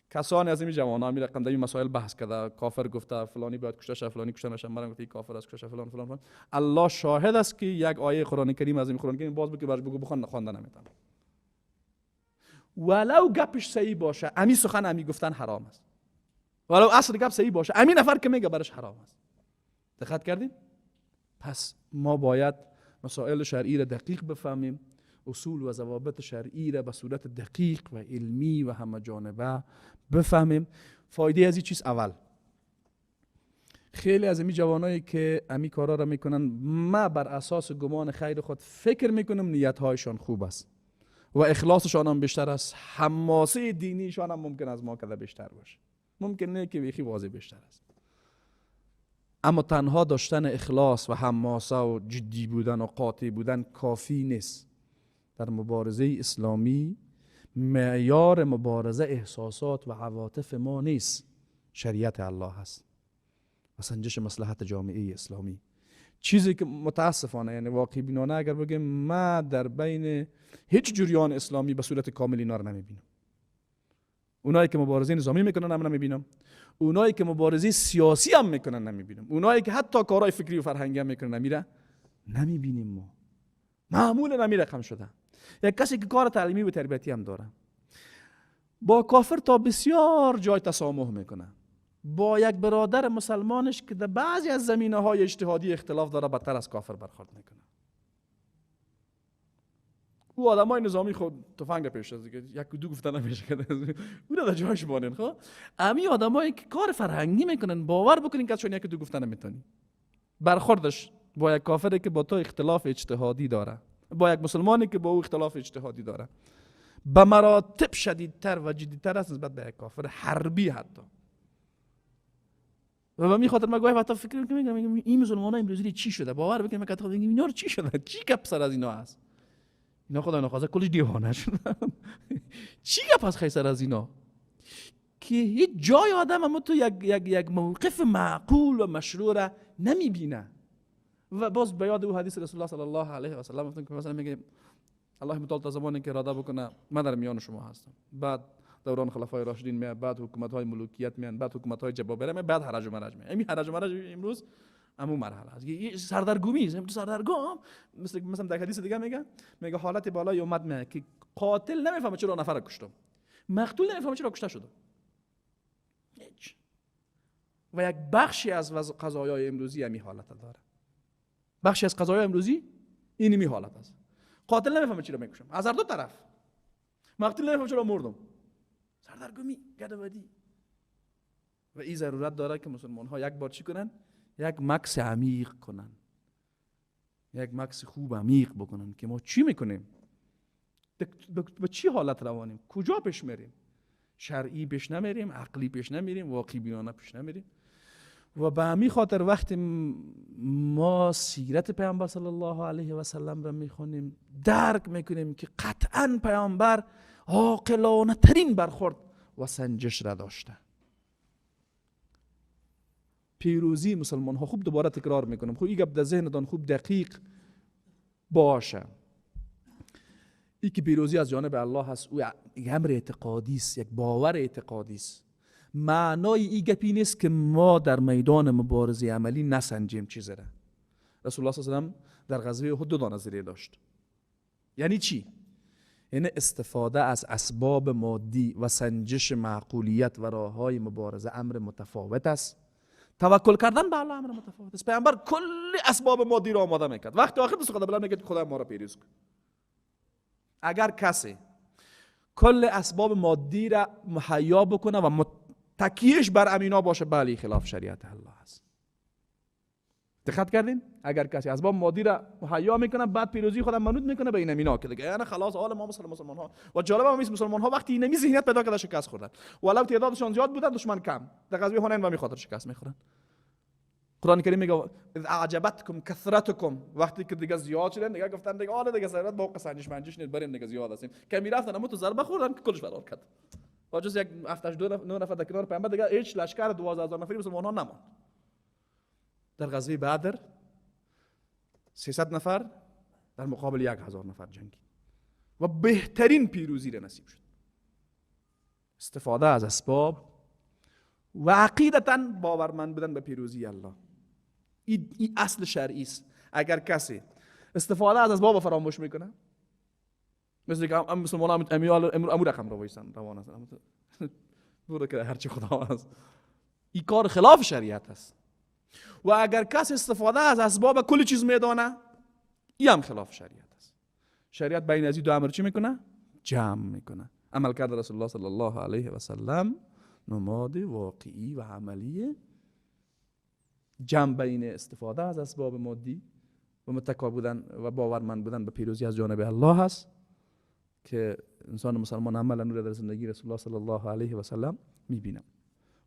کسانی از این جوان‌ها میره قند این مسائل بحث کرده، کافر گفته فلانی باید کشته شه، فلانی کشته نشه، مرا گفته کافر است کشته فلان فلان فلان. الله شاهد است که یک آیه قرآن کریم از این قرآن کریم باز بگه برش بگو بخوان، خوانده نمیتونه. ولو گپش صحیح باشه، امی سخن امی گفتن حرام است. ولو اصل گپ صحیح باشه، امی نفر که میگه برش حرام است. دقت کردین؟ پس ما باید مسائل شرعی را دقیق بفهمیم، اصول و ضوابط شرعی را به صورت دقیق و علمی و همه جانبه بفهمیم. فایده از این چیز، اول خیلی از امی جوانایی که امی کارا را میکنن، ما بر اساس گمان خیر خود فکر میکنم نیتهایشان خوب است و اخلاصشان هم بیشتر است، حماسه دینیشان هم ممکن از ما کده بیشتر باشه، ممکن نه که بیخی واضح بیشتر است. اما تنها داشتن اخلاص و حماسه و جدی بودن و قاطع بودن کافی نیست. در مبارزه اسلامی معیار مبارزه احساسات و عواطف ما نیست، شریعت الله هست و سنجش مصلحت جامعه اسلامی. چیزی که متاسفانه یعنی واقع بینانه اگر بگیم، ما در بین هیچ جریان اسلامی به صورت کامل اینا رو نمیبینم. اونایی که مبارزه نظامی میکنن هم نمیبینم، اونایی که مبارزه سیاسی هم میکنن نمیبینم، اونایی که حتی کارهای فکری و فرهنگی هم میکنن نمیبینیم. ما معمول نمی رقم شده. یک کسی که کار تعلیمی و تربیتی هم داره با کافر تا بسیار جای تسامح میکنه، با یک برادر مسلمانش که در بعضی از زمینه های اجتهادی اختلاف داره بدتر از کافر برخورد میکنه. او آدمای نظامی خود تفنگ پیش از دیگه یک دو گفتن نمیشه که او را در جایش مانن. خب امی آدمایی که کار فرهنگی میکنن باور بکنین که چون یک دو گفتن نمیتونی. برخوردش با یک کافری که با تو اختلاف اجتهادی داره، با یک مسلمانی که با او اختلاف اجتهادی داره، به مراتب شدیدتر و جدیدتر است نسبت به یک کافر حربی حتی. و به می خاطر من گاهی وقتا فکر میکنم میگم این مسلمان‌ها امروزی چی شده، باور بکنید من که اینا رو چی شده، چی گپ سر از اینا هست، اینا خدا نخواسته کلش دیوانه شدن. چی گپ از خیسر از اینا که هیچ جای آدم اما تو یک یک یک موقف معقول و مشروع را نمیبینه. و باز به یاد او حدیث رسول الله صلی الله علیه و سلم گفتم که مثلا میگه الله متعال تا زمانی که اراده بکنه من در میان شما هستم، بعد دوران خلفای راشدین میاد، بعد حکومت های ملوکیت میان، بعد حکومت های جبابره میان، بعد هرج و مرج میان. این هرج و مرج امروز امو مرحله است، یه سردرگمی است. سردرگم مثلا در حدیث دیگه میگه حالت بالای اومد میاد که قاتل نمیفهمه چرا نفر کشتم، مقتول نمیفهمه چرا کشته شده. هیچ. و یک بخشی از قضایای امروزی همین حالت داره. بخشی از قضایای امروزی اینمی حالت است. قاتل نمیفهمه چرا میکشم از هر دو طرف، مقتول نمیفهمه چرا مردم. سردرگمی، گدودی. و این ضرورت داره که مسلمان ها یک بار چی کنن؟ یک مکس عمیق کنن، یک مکس خوب عمیق بکنن که ما چی میکنیم، به چی حالت روانیم، کجا پیش میریم. شرعی پیش نمیریم، عقلی پیش نمیریم، واقعی بینانه پیش نمیریم. و به همین خاطر وقتی ما سیرت پیامبر صلی الله علیه و سلم را میخوانیم درک میکنیم که قطعا پیامبر عاقلانه ترین برخورد و سنجش را داشته. پیروزی مسلمان ها، خوب دوباره تکرار میکنم، خوب این گپ در ذهنتان خوب دقیق باشه، ای که پیروزی از جانب الله هست، او یک امر اعتقادی است، یک باور اعتقادی است. معنای این گپی نیست که ما در میدان مبارزه عملی نسنجیم چیزی را. رسول الله صلی الله علیه و سلم در غزوه احد دو دانه زره داشت. یعنی چی؟ یعنی استفاده از اسباب مادی و سنجش معقولیت و راه‌های مبارزه امر متفاوت است. توکل کردن به الله امر متفاوت است. پیامبر کل اسباب مادی را آماده میکرد، وقتی آخر دست خدا بلند میکرد خدا ما را پیروز کن. اگر کسی کل اسباب مادی را مهیا بکنه و متکیش بر امینا باشه، بله خلاف شریعت الله است. دقت کردین؟ اگر کسی اسباب مادی را مهیا میکنه بعد پیروزی خودم منوط میکنه به این امینا که دیگه یعنی خلاص حال ما مسلمان ها. و جالب هم مسلمان ها وقتی اینمی ذهنیت پیدا کرده شکست خوردن، ولو تعدادشان زیاد بودن دشمن کم، در غزوه حنین و می خاطر شکست میخورن. قرآن کریم میگه اذ اعجبتکم کثرتکم، وقتی که دیگه زیاد شدن دیگه گفتن دیگه آره دیگه ضرورت با سنجش منجش نیست، بریم دیگه زیاد هستیم. که میرفتن اما تو ضربه خوردن که کلش فرار کرد. با جز یک 7 8 9 نفر در کنار پیامبر دیگه هیچ لشکر 12000 نفری مسلمان ها نماند. در غزوه بدر 300 نفر در مقابل 1000 نفر جنگید و بهترین پیروزی را نصیب شد. استفاده از اسباب و عقیدتاً باورمند بودن به پیروزی الله، این اصل شرعی است. اگر کسی استفاده از اسباب فراموش میکنه، مثل که هم مسلمان هم امو رقم رو وایسن روان هستن، برو که هرچی خدا هست، این کار خلاف شریعت است. و اگر کس استفاده از اسباب کل چیز میدانه، این هم خلاف شریعت است. شریعت بین از این دو امر چی میکنه؟ جمع میکنه. عمل کرد رسول الله صلی الله علیه و سلم نماد واقعی و عملی جمع بین استفاده از اسباب مادی و متکا بودن و باورمند بودن به پیروزی از جانب الله هست که انسان مسلمان عملا را در زندگی رسول الله صلی الله علیه و سلم میبینه.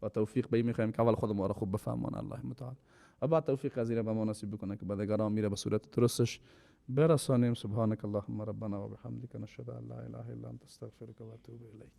و توفیق به این میخوایم که اول خود ما را خوب بفهمان الله متعال و بعد توفیق از این به ما نصیب بکنه که به دیگران میره به صورت درستش برسانیم. سبحانك اللهم ربنا و بحمدک نشهد ان لا اله الا انت استغفرک و اتوب الیک.